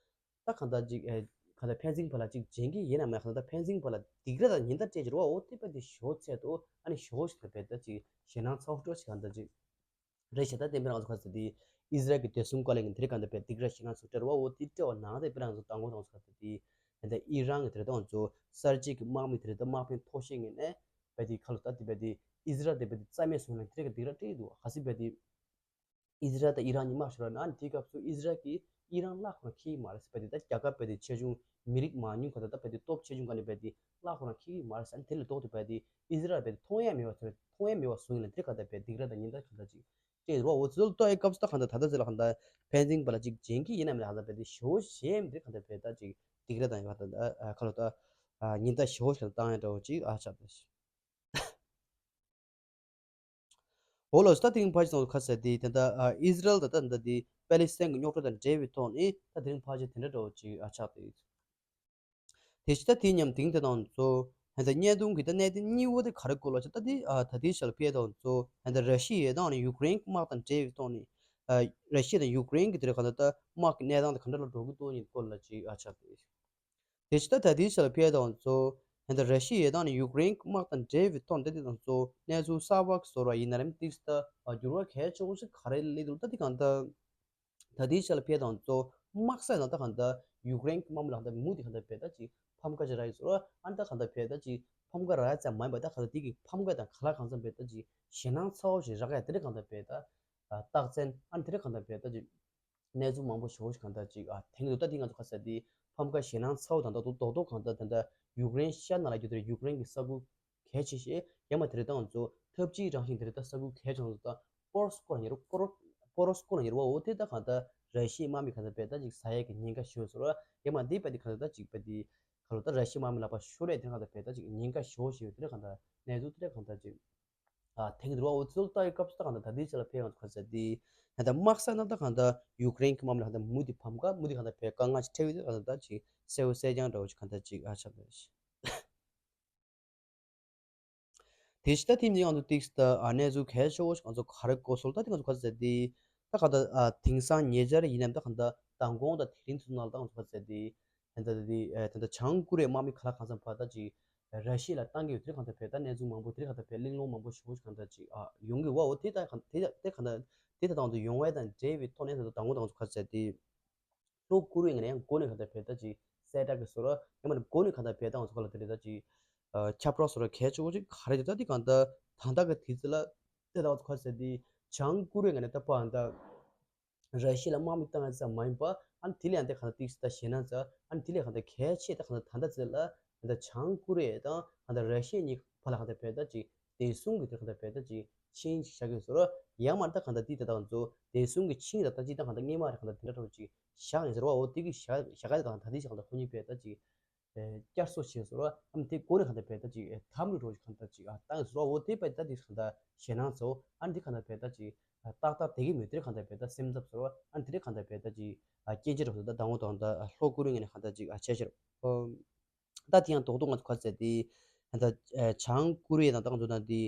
ད་གང་ལྟར་ཅིག་ཨེ་གང་ལྟར་ཕན་ཚུན་བར་ལ་ཅིག་བྱེད་ཀྱི་ཡིན་ནམ་མེད་གང་ལྟར་ཕན་ཚུན་བར་ལ་སྡིགས་ར་དང་ཉེན་བརྡ་སྤྲད་ཕྱིར་བ། འོ་དེ་དཔེ་དེ་ཞོ་ཚད་དུ་ཨ་ནི་ཞོ་ཞིག་ལ་བས་ད་ཅིག་ཞེད་སྣང་ཚ་བོ་སྤྲོ་ཞིག་གང་ལྟར་ཅིག་རེད་ཤག་ད་དེ་དཔེར་ན་ང་ཚོ་ག་ཚོད་དེ་ཨི་ཟི་རལ་གྱི་བདེ་སྲུང་བཀའ་བློན་གྱིས་དེ་རིང་གང་ལྟར་བས་སྡིགས་ར་ཞེད་སྣང་ཚ་བོ་སྤྲད་ར་བ། འོ་དེ་སྤྲད་པ་ནང་དེ་དཔེར་ན་ང་ཚོ་དང་པོ་དང་ཚོ་ག་ཚོད་དེ་ད་ལྟ་ཨི་རན་གྱི་དེ་རེད་ད་ང་ཚོ་གསར་བརྗེ་གི་དམག་མི་དེ་རེད་ད་དམག་དཔོན་མཐོ་ཤོས་ངོས་ནས་བས་དེ་ཁ་ལོ་ད་དེ་བས་དེ་ཨི་ཟི་རལ་དེ་བས་དེ་རྩ་མེད་བཟོ་ན་དེ་རིང་གི་སྡིགས་ར་སྤྲད་འདུག་ག་ཚོད་བས་དེ། ཨི་ཟི་རལ་དང་ཨི་རན་གཉིས་དམག་ཤོར་བ་ན་ཨ་ནི་དེའི་སྐབས་སུ་ཨི་ཟི་རལ་གྱིས་ཨི་རན་གླགས་ཁོ་རང་འཁེལ་གྱི་མ་རེད་ཟེར་བས་དེ་ད་རྒྱལ་ཁབ་བས་དེ་ཆེ་ཆུང་མི་རིགས་མང་ཉུང་ག་ད་ད་བས་དེ་སྟོབས་ཆེ་ཆུང་ག་ནས་བས་དེ་གླགས་ཁོ་རང་འཁེལ་གྱི་མ་རེད་ཟེར། ཨ་ནི་དེ་ལས་ལྡོག་སྟེ་བས་དེ་ཨི་ཟི་རལ་བས་དེ་མཐོང་ཡ་མེད་པ་ཟེར་མཐོང་ཡ་མེད་པ་བཟོ་ཡིན་ལ་དེ་ག་ད་བས་སྡིགས་ར་དང་ཉེན་བརྡ་ག་ད་ཅིག་ ཅེས་རོ། འོ་ཚོད་ལྟ་ཡི་སྐབས་སུ་ད་གང་ལྟར་ད་ལྟ་ཚེ་ལ་གང་ལྟར་ཕན་ཚུན་བར་ལ་ཅིག་རྗེས་འཁྱེར་ཡིན་ན་མིན་ན་གང་ལྟར་བས་དེ་ཞེ་པོ་ཞེ་མི་དེ་གང་ལྟར་བས་ད་ཅིག་སྡིགས་ར་དང་གང་ལྟར་ཁ་ལོ་ད་ཉེན་བརྡ་ཞེ་པོ་ཞིག་བཏང་ཡ་འདྲ་བོ་ཅིག་ཨ་ཆགས་ཏེ། འོ་ལགས་སོ། ད་དེ་རིང་ཕལ་ཆེར་ཚང་མ་ཁ་གསལ་དེ་ད་ལྟ་ཨ་ཨི་ཟི་རལ་ད་ལྟ་ད་ལྟ་དེ་པེ་ལི་སི་ཐན་གྱི་རྙོག་དྲ་དང་འབྲེལ་བའི་ཐོག་ནས་ད་དེ་རིང་ཕལ་ཆེར་དེ་འདྲ་འདྲ་བོ་ཅིག་ཨ་ཆགས་ཏེ་ཡོད། དེ་ཕྱི་ད་དེ་མཉམ་དེང་དེ་དང་གཙོ་ཧན་ད་བརྙན་ཐུང་གི་ད་གནད་དོན་གཉིས་པོ་དེ་ག་རེ་སྐོར་ལ་ཆ་ད་དེ་ཨ་ད་དེ་ཞལ་ཕེ་དང་གཙོ་ཧན་ད་ར་ཤི་ཡའི་དང་ནི་ཡུཀ་རེན་དམག་དང་འབྲེལ་བའི་ཐོག་ནས་ཨ་ར་ཤི་ཡ་དང་ཡུཀ་རེན་གྱི་དེ་རེ་ག་ད་ད་དམག་གི་གནས་སྟངས་དེ་ག་འདྲ་ལ་འགྲོ་གི་འདུག་ཡིན་སྐོར་ལ་ཅིག་ཨ་ཆགས་ཏེ། དེ་ཕྱི་ད་ད་དེ་ཞལ་ཕེ་དང་གཙོ་ཧན་ད་ར་ཤི་ཡའི་དང་ནི་ཡུཀ་རེན་དམག་དང་འབྲེལ་བའི་ཐོག་ནས་ད་དེ་དང་གཙོ་གནས་ཚུལ་གསར་པ་གི་བཟོ་ར་ཡིན་ན་རེམ་ཏིག་ད་འགྱུར་བ་གལ་ཆེ་བོ་ཞིག་ག་རེ་སླེབས་འདུག་ད་དེ་གང་ད། ད་ལྟའི་ཆ་ལ་ཕེབས་དང་གཙོ་དམག་ས་ནང་ད་གང་ལྟར་ཡུཀ་རེན་གྱི་དམག་མི་ལ་གང་ལྟར་མུ་དེ་གང་ལྟར་བས་ད་ཅིག་ཕམ་ཁ་ཅིག་རག་ཡོད་ཟེར་རོ། ཨ་ནི་ད་གང་ལྟར་བས་ད་ཅིག་ཕམ་ཁ་རག་ཡ་ཙམ་མ་ཡིན་པ་ད་གང་ལྟར་དེ་གི་ཕམ་ཁ་དང་ག་ལ་གང་འཚམ་བས་ད་ཅིག་ཞེད་སྣང་ཚ་བོ་ཞིག་རག་ཡ་དེ་འདྲ་གང་ལྟར་བས་ད་རྟགས་མཚན་ཨ་ནི་དེ་འདྲ་གང་ལྟར་བས་ད་ཅིག་གནས་ཚུལ་མང་པོ་ཞེ་པོ་ཞིག་གང་ལྟར་ཅིག་ཨ་ཐེངས་འདུག་ད་དེ་ང་ཚོ་ག་ས་དེ་ཕམ་ཁ་ཞེད་སྣང་ཚ་བོ་དང་ད་དུང་རྡོག་རྡོག་གང་ལྟར་ད་ལྟ་ཡུཀ་རེན་ཤར་ནང་ལ་རྒྱུ་དེར་ཡུཀ་རེན་གྱི་ས་ཁུལ་གལ་ཆེ་ཤོས་ཡང་མ་དེ་རེད་ད་ང་ཚོ་འཐབ་ཇུས་རང་བཞིན་དེ་རེད་ད་ས་ཁུལ་གལ་ཆེ་ང་ཚོ་ད་པོ་རོ་སི་ཀོ་ལ་ཉེ་རུ་ཀོ་རོ་པོ་རོ་སི་ཀོ་ལ་ཉེ་རུ་བ་འོ་དེ་ད་གང་ལྟར་ར་ཤི་ཡའི་དམག་མི་གང་ལྟར་བས་ད་ཅིག་ཟ་ཡས་ཀྱི་ཉེན་ཁ་ཞེ་པོ་ཟེར་བ་ཡང་མ་དེ་བས་དེ་གང་ལྟར་ད་ཅིག་བས་དེ་ག་ལོ་ད་ར་ཤི་ཡའི་དམག་མི་ལག་པ་ཤོར་ཡས་དེ་གང་ལྟར་བས་ད་ཅིག་ཉེན་ཁ་ཞེ་པོ་ཞེ་པོ་དེ་གང་ལྟར་གནས་ཚུལ་དེ་གང་ལྟར་ཅིག་ཨ་ཐེངས་འདུག་བ་འོ་ཚོད་ལྟ་ཡི་སྐབས་སུ་ད་གང་ལྟར་ད་དེ་ཆ་ལ་ཕེབས་ང་ཚོ་ག་ས་དེ་གང་ལྟར་དམག་ས་ན་ད་གང་ལྟར་ཡུཀ་རེན་གྱི་དམག་མི་ལ་གང་ལྟར་མུ་དེ་ཕམ་ཁ་མུ་དེ་གང་ལྟར་བས་དཀའ་ངལ་ཞིག་འཕྲད་ཡོད་དེ་གང་ལྟར་ད་ཅིག་གསལ་བོ་གསལ་རྐྱང་འདྲ་བོ་ཞིག་གང་ལྟར་ཅིག་ཨ་ཆགས་པ་རེད། དེ་ཕྱི་ད་ཐེངས་འདི་ང་ཚོ་ཏིག་ད་ཨ་གནས་ཚུལ་གལ་ཆེ་བོ་ཞིག་ང་ཚོ་ག་རེ་གོ་སོང་ད་དེ་ང་ཚོ་ག་ཚོད་ཟེར་དེ་ད་ག་ད་ཨ་དེང་སང་ཉེ་ཆར་ཡིན་ནམ་ད་ག་ད་མདང་དགོང་དང་དེ་རིང་ཚོ་ནང་ད་ང་ཚོ་ག་ཚོད་ཟེར་དེ་ད་ད་དེ་ད་ད་བྱང་ཀོ་རི་ཡའི་དམག་མི་ག་ལ་གང་འཚམ་བར་ད་ཅིག་ར་ཤི་ཡ་ལ་བཏང་གི་ཡོད་དེ་གང་ད་བས་ད་གནས་ཚུལ་མང་པོ་དེ་གང་ད་བས་གླེང་སློང་མང་པོ་ཞེ་པོ་ཞིག་གང་ད་ཅིག་ཨ་ཡོང་གི་བ་འོ་དེ་ད་གང་དེ་དེ་གང་ད་དེ་ད་ད་ང་ཚོ་ཡོང་བ་དང་འབྲེལ་བའི་ཐོག་ནས་ད་ད་མདང་དགོང་ད་ང་ཚོ་ག་ཚོད་ཟེར་དེ། ལྷོ་ཀོ་རི་ཡ་ངོས་ནས་ཡང་འགོ་ནས་གང་ལྟར་བས་ད་ཅིག་གསལ་བསྒྲགས་ཀྱི་བཟོ་འདྲ་ཡང་མིན་ན་འགོ་ནས་གང་ལྟར་བས་ད་ང་ཚོ་ག་ལ་དེ་རེད་ད་ཅིག་ཁྱབ་བསྒྲགས་བཟོ་འདྲ་གལ་ཆེ་བོ་ཅིག་ག་རེ་རེད་ད་དེ་གང་ལྟར་ད་ལྟ་གི་དུས་ཚོད་ལ་དེ་ད་ང་ཚོ་ག་ཟེར་དེ་བྱང་ཀོ་རི་ཡ་ངོས་ནས་ད་པ་ཨ་ད་ར་ཤི་ཡ་ལ་དམག་མི་བཏང་ཡ་ཙམ་མ་ཡིན་པ་ཨ་ནི་དེ་ལ་ཡང་དེ་གང་ལྟར་ཏིག་ཙམ་ད་ཞེད་སྣང་ཚ་ཨ་ནི་དེ་ལ་ཡང་གང་ལྟར་གལ་ཆེ་ད་གང་ལྟར་ད་ལྟ་ཚོད་ལ་ད་ལྟ་བྱང་ཀོ་རི་ཡ་དང་གང་ལྟར་ར་ཤི་ཡ་གཉིས་བར་ལ་གང་ལྟར་བས་ད་ཅིག་བདེ་སྲུང་གི་དེ་གང་ལྟར་བས་ད་ཅིག་ཆིངས་ཤིག་བཞག་གི་ཡོད་ཟེར་རོ། ཡང་མ་ད་གང་ལྟར་དེ་ད་ད་ང་ཚོ་བདེ་སྲུང་གི་ཆིངས་ད་ད་ཅིག་ད་གང་ལྟར་སྔས་མ་རེད་གང་ལྟར་དེ་འདྲ་འདྲ་བོ་ཅིག་བཞག་ཡིན་ཟེར་རོ། འོ་དེ་གི་བཞག་བཞག་ག་དེ་གང་ལྟར་ད་དེ་ཞིག་གང་ལྟར་ཁོ་གཉིས་བས་ད་ཅིག་བསྐྱར་གསོ་བྱས་ཟེར་རོ། ཨམ་དེ་གོ་ནས་གང་ལྟར་བས་ད་ཅིག་དམ་ལུགས་འགྲོ་ཞིག་གང་ལྟར་ཅིག་ཨ་བཏང་ཟེར་རོ། འོ་དེ་བས་ད་དེ་གང་ལྟར་ཞེད་སྣང་ཚ་བོ་ཨ་དེ་གང་ལྟར་བས་ད་ཅིག་ཏག་ཏག་དེ་གི་མི་དེ་གང་ལྟར་བས་ད་སེམས་འཚབ་ཟེར་རོ། ཨ་དེ་གང་ལྟར་བས་ད་ཅིག་སྐྱེ་འཆི་འགྲོ་ཟེར་ད་ད་ངོ་དང་ད་ལྷོ་ཀོ་རི་ཡ་ངོས་ནས་གང་ལྟར་ཅིག་ཨ་བྱས་ཕྱིར། ད་དེ་ཡང་རྡོག་རྡོག་ང་ཚོ་ག་ཚོད་དེ་ད་བྱང་ཀོ་རི་ཡ་དང་ད་ང་ཚོ་དང་དེ་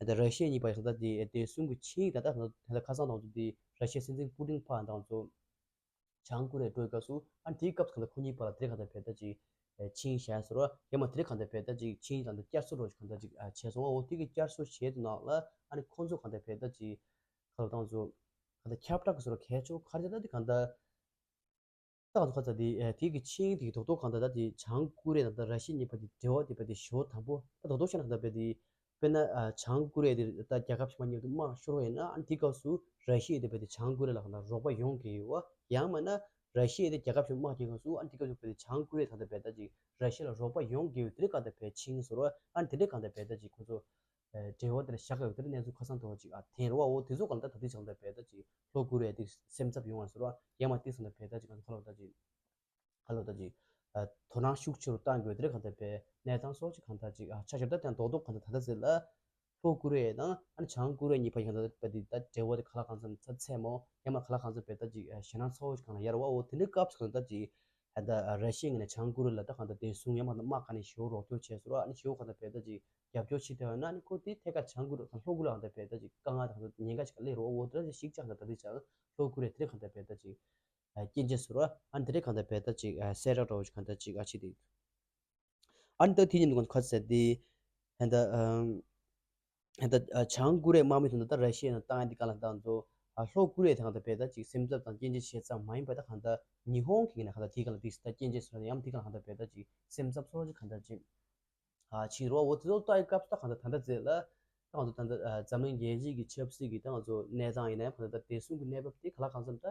ད་ར་ཤི་ཡ་གཉིས་བར་ད་དེ་བདེ་སྲུང་གི་ཆིངས་ད་ད་ད་ཁ་སང་ད་ང་ཚོ་དེ་ར་ཤི་ཡ་སྲིད་འཛིན་པུ་ཏིན་ཕར་ད་ང་ཚོ་བྱང་ཀོ་རི་ཡ་འགྲོ་བའི་སྐབས་སུ་ཨ་དེའི་སྐབས་སུ་གང་ལྟར་ཁོ་གཉིས་བར་ལ་དེ་གང་ལྟར་བས་ད་ཅིག་ཆིངས་བཞག་ཟེར་རོ། ཡང་མ་དེ་གང་ལྟར་བས་ད་ཅིག་ཆིངས་ད་ད་བསྐྱར་གསོ་འགྲོ་ཞིག་གང་ལྟར་ཅིག་བྱས་སོང་བ། འོ་དེ་གི་བསྐྱར་གསོ་བྱས་དུས་ནང་ལ་ཨ་ནི་ཁོ་ཚོ་གང་ལྟར་བས་ད་ཅིག་གང་ལྟར་ད་ང་ཚོ་གང་ལྟར་ཁྱབ་བསྒྲགས་ཀྱི་བཟོ་འདྲ་གལ་ཆེ་བོ་ག་རེ་ད་ད་དེ་གང་ལྟར། ད་ང་ཚོ་ག་ཚོད་དེ་ཨ་དེ་གི་ཆིངས་དེ་གི་རྡོག་རྡོག་གང་ལྟར་ད་དེ་བྱང་ཀོ་རི་ཡ་དང་ད་ར་ཤི་ཡ་གཉིས་བར་དེ་འབྲེལ་བ་དེ་བར་དེ་ཞེ་པོ་དམ་པོ་ད་རྡོག་རྡོག་བཤད་ན་གང་ལྟར་བས་དེ་དཔེར་ན་ཨ་བྱང་ཀོ་རི་ཡ་དེ་ད་རྒྱལ་ཁབ་ཕྱི་མ་གཉིས་དུ་དམག་ཤོར་བ་ཡིན་ན་ཨ་ནི་དེ་སྐབས་སུ་ར་ཤི་ཡ་དེ་བས་དེ་བྱང་ཀོ་རི་ཡ་ལ་གང་ལྟར་རོགས་པ་ཡོང་གི་ཡོད་བ། ཡང་མིན་ན་ར་ཤི་ཡ་དེ་རྒྱལ་ཁབ་ཕྱི་མ་དམག་རྒྱག་སྐབས་སུ་ཨ་ནི་དེ་སྐབས་སུ་བས་དེ་བྱང་ཀོ་རི་ཡ་གང་ལྟར་བས་ད་ཅིག་ར་ཤི་ཡ་ལ་རོགས་པ་ཡོང་གི་ཡོད་དེ་གང་ལྟར་བས་ཆིངས་ཟེར་བ་ཨ་ནི་དེ་འདྲ་གང་ལྟར་བས་ད་ཅིག་ཁོ་ཚོ། འབྲེལ་བ་དེར་བཞག་ཡོད་དེར་གནས་ཚུལ་ཁ་སང་ཐོག་ཅིག་ཨ་ཐེན་རོ་བ་འོ་དེ་ཚོ་གང་ལྟར་ད་དེ་ཚང་ལྟར་བས་ད་ཅིག་ལྷོ་ཀོ་རི་ཡ་དེ་སེམས་འཚབ་ཡོང་བ་ཟེར་བ་ཡང་མ་དེ་ཚང་ལྟར་བས་ད་ཅིག་ཨ་ཁ་ལོ་ད་ཅིག་ཁ་ལོ་ད་ཅིག་ཨ་དོ་སྣང་ཤུགས་ཆེ་རུ་བཏང་དགོས་དེར་གང་ལྟར་བས་གནས་སྟངས་སོགས་ཅིག་གང་ལྟར་ཅིག་ཨ་ཆ་ཞབས་ད་དེ་རྡོག་རྡོག་གང་ལྟར་ད་ལྟ་ཟེར་ལ་ལྷོ་ཀོ་རི་ཡ་དང་ཨ་ནི་བྱང་ཀོ་རི་ཡ་གཉིས་བར་གང་ལྟར་བས་དེ་ད་འབྲེལ་བ་དེ་ཁ་ལག་གང་འཚམ་ཚ་ཚད་མོ་ཡང་མ་ཁ་ལག་གང་འཚམ་བས་ད་ཅིག་ཨ་ཞེད་སྣང་ཚ་བོ་ཅིག་གང་ལ་ཡར་བ་འོ་དེ་འདྲའི་སྐབས་སུ་གང་ལྟར་ཅིག་ད་ལྟ་ར་ཤི་ཡ་ངོས་ནས་བྱང་ཀོ་རི་ཡ་ལ་ད་གང་ལྟར་བདེ་སྲུང་ཡང་མ་དམག་ག་ནས་ཞེ་པོ་རོགས་སྐྱོར་བྱས་སོང་ར། ཨ་ནི་ཞེ་པོ་གང་ལྟར་བས་ད་ཅིག་རྒྱབ་སྐྱོར་བྱེད་ཐུབ་ཡོད་ན་ཨ་ནི་ཁོ་དེ་ཐད་ཀར་བྱང་ཀོ་རི་ཡ་ལྷོ་ཀོ་རི་ཡ་གང་ལྟར་བས་ད་ཅིག་དཀའ་ངལ་དང་ཉེན་ཁ་ཞིག་སླེབས་རོགས་འོ་དེ་འདྲ་ཞིག་ཅང་ད་ད་དེ་ཅང་ལྷོ་ཀོ་རི་ཡ་དེ་གང་ལྟར་བས་ད་ཅིག་སྐྱོན་བརྗོད་སོང་ར། ཨ་ནི་དེ་གང་ལྟར་བས་ད་ཅིག་གསལ་བསྒྲགས་འདྲ་བོ་ཞིག་གང་ལྟར་ཅིག་ཨ་ཕྱི་དེ། ཨ་ནི་ད་དེ་ཉིན་གང་ཁ་ཟེར་དེ་ད་ད་ཨ་ད་ཨ་བྱང་ཀོ་རི་ཡའི་དམག་མི་དེ་ད་ད་ར་ཤི་ཡ་ནང་བཏང་ཡ་དེ་ག་ལ་ད་ཚོ་ཨ་ལྷོ་ཀོ་རི་ཡ་དེ་གང་ལྟར་བས་ད་ཅིག་སེམས་འཚབ་དང་སྐྱོན་བརྗོད་བྱས་ཙམ་མ་ཡིན་པ་ད་གང་ལྟར་ཉི་ཧོང་གི་ངོས་ནས་གང་ལྟར་དེ་ག་ལ་དེ་ད་སྐྱོན་བརྗོད་སོང་ཡང་དེ་ག་ལ་གང་ལྟར་བས་ད་ཅིག་སེམས་འཚབ་སོགས་ཅིག་གང་ལྟར་ཅིག་ཨ་ཕྱིན་རོགས་འོ་དེ་ཚོ་ལྟ་ཡི་སྐབས་ད་གང་ལྟར་ད་ལྟ་ཚེ་ལ་ད་ང་ཚོ་ད་ལྟ་ཨ་འཛམ་གླིང་རྒྱལ་སྤྱི་གི་ཆབ་སྲིད་ཀྱི་ད་ང་ཚོ་གནས་སྟངས་ཡིན་ན་ཡང་གང་ལྟར་ད་བདེ་སྲུང་གི་གནས་བབ་དེ་ག་ལ་གང་འཚམ་ད་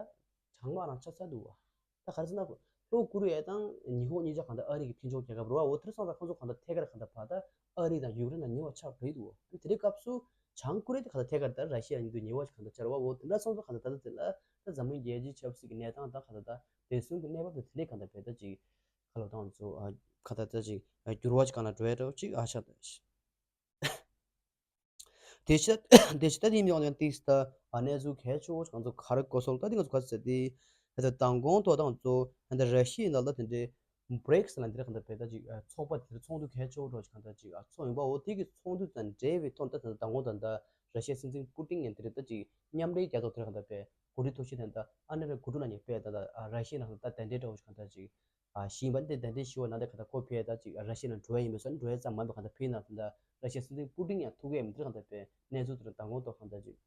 གྲང་དམག་རང་ཆགས་ཚར་འདུག་བ། ད་ག་རེ་ཟེར་ན་ལྷོ་ཀོ་རི་ཡ་དང་ཉི་ཧོང་གཉིས་ཆ་གང་ལྟར་ཨ་རི་གི་འཕེན་ཕྱོགས་རྒྱལ་ཁབ་རེད་བ། འོ་དེར་སོང་ཙང་ཁོང་ཚོ་གང་ལྟར་ཐད་ཀར་གང་ལྟར་བར་ད་ཨ་རི་དང་ཡུཀ་རེན་དང་ཉེ་བར་ཆགས་བསྡད་འདུག་བ། དེ་རིང་སྐབས་སུ་ བྱང་ཀོ་རི་ཡ་དེ་གང་ལྟར་ཐད་ཀར་ད་ར་ཤི་ཡ་གཉིས་དུ་ཉེ་བ་ཞིག་གང་ལྟར་ཆགས་རེད་བ། འོ་དེ་འདྲ་སོང་ཙང་གང་ལྟར་ད་ལྟ་དེ་ལ་ད་འཛམ་གླིང་རྒྱལ་སྤྱིའི་ཆབ་སྲིད་ཀྱི་གནས་སྟངས་དང་གང་ལྟར་ད་བདེ་སྲུང་གི་གནས་བབ་དང་དེ་འདྲའི་གང་ལྟར་བས་ད་ཅིག་ཁ་ལོ་ཏང་ཚོ་གང་ལྟར་ད་ཅིག་འགྱུར་བ་ཞིག་གང་ལ་འགྲོ་ཡ་འདྲ་བོ་ཅིག་ཨ་ཆགས་ད། དེ་ཕྱི་དེ་ཕྱི་ད་དེ་ཡིན་ཡང་ཏིག་ད་གནས་ཚུལ་གལ་ཆེ་བོ་ང་ཚོ་ག་རེ་གོ་སོང་ད་དེ་ང་ཚོ་ག་ཚོད་དེ་ད་མདང་དགོང་ཐོག་ད་ང་ཚོ་ད་ར་ཤི་ཡའི་ནང་ལ་དེ་འདྲའི་བྷི་རིག་སི་ལ་འདིར་གང་ལྟར་བས་ད་ཅིག་ཚོགས་པ་དེར་ཚོགས་འདུ་གལ་ཆེ་བོ་འགྲོ་ཅིག་གང་ལྟར་ཅིག་ཚོགས་ཡིན་པ། འོ་དེ་གི་ཚོགས་འདུ་དང་འབྲེལ་བའི་ཐོག་ད་ད་མདང་དགོང་ད་ད་ར་ཤི་ཡའི་སྲིད་འཛིན་པུ་ཏིན་ཡང་དེར་ད་ཅིག་མཉམ་འབྲེལ་རྒྱལ་ཚོགས་དེར་གང་ལྟར་བས་གོ་སྒྲིག་ཐུགས་ཆེ་དེ་ད་ཨ་ནེ་རེ་གོ་སྒྲིག་ལ་ཉེ་བས་ད་ད་ར་ཤི་ཡའི་ནང་ད་ད་འདྲའི་འགྲོ་ཅིག་གང་ལྟར་ཅིག་ཨ་ཞིང་པ་འདི་ད་འདི་ཞུ་བ་ན་འདི་ག་ད་ཁོ་ཕེ་ད་ཅིག་ར་ཤི་ཡ་ནང་འགྲོ་ཡ་ཡིན་པས་སོ་འགྲོ་ཡ་ཙམ་མ་འབད་ག་ད་ཕེ་ན་ད་ར་ཤི་ཡ་སྲིད་འཛིན་པུ་ཏིན་ཡང་ཐུག་ཡ་མི་འདིར་ག་ད་པའི་གནས་ཚུལ་དེར་མདང་དགོང་ཐོག་ག་ད་ཅིག་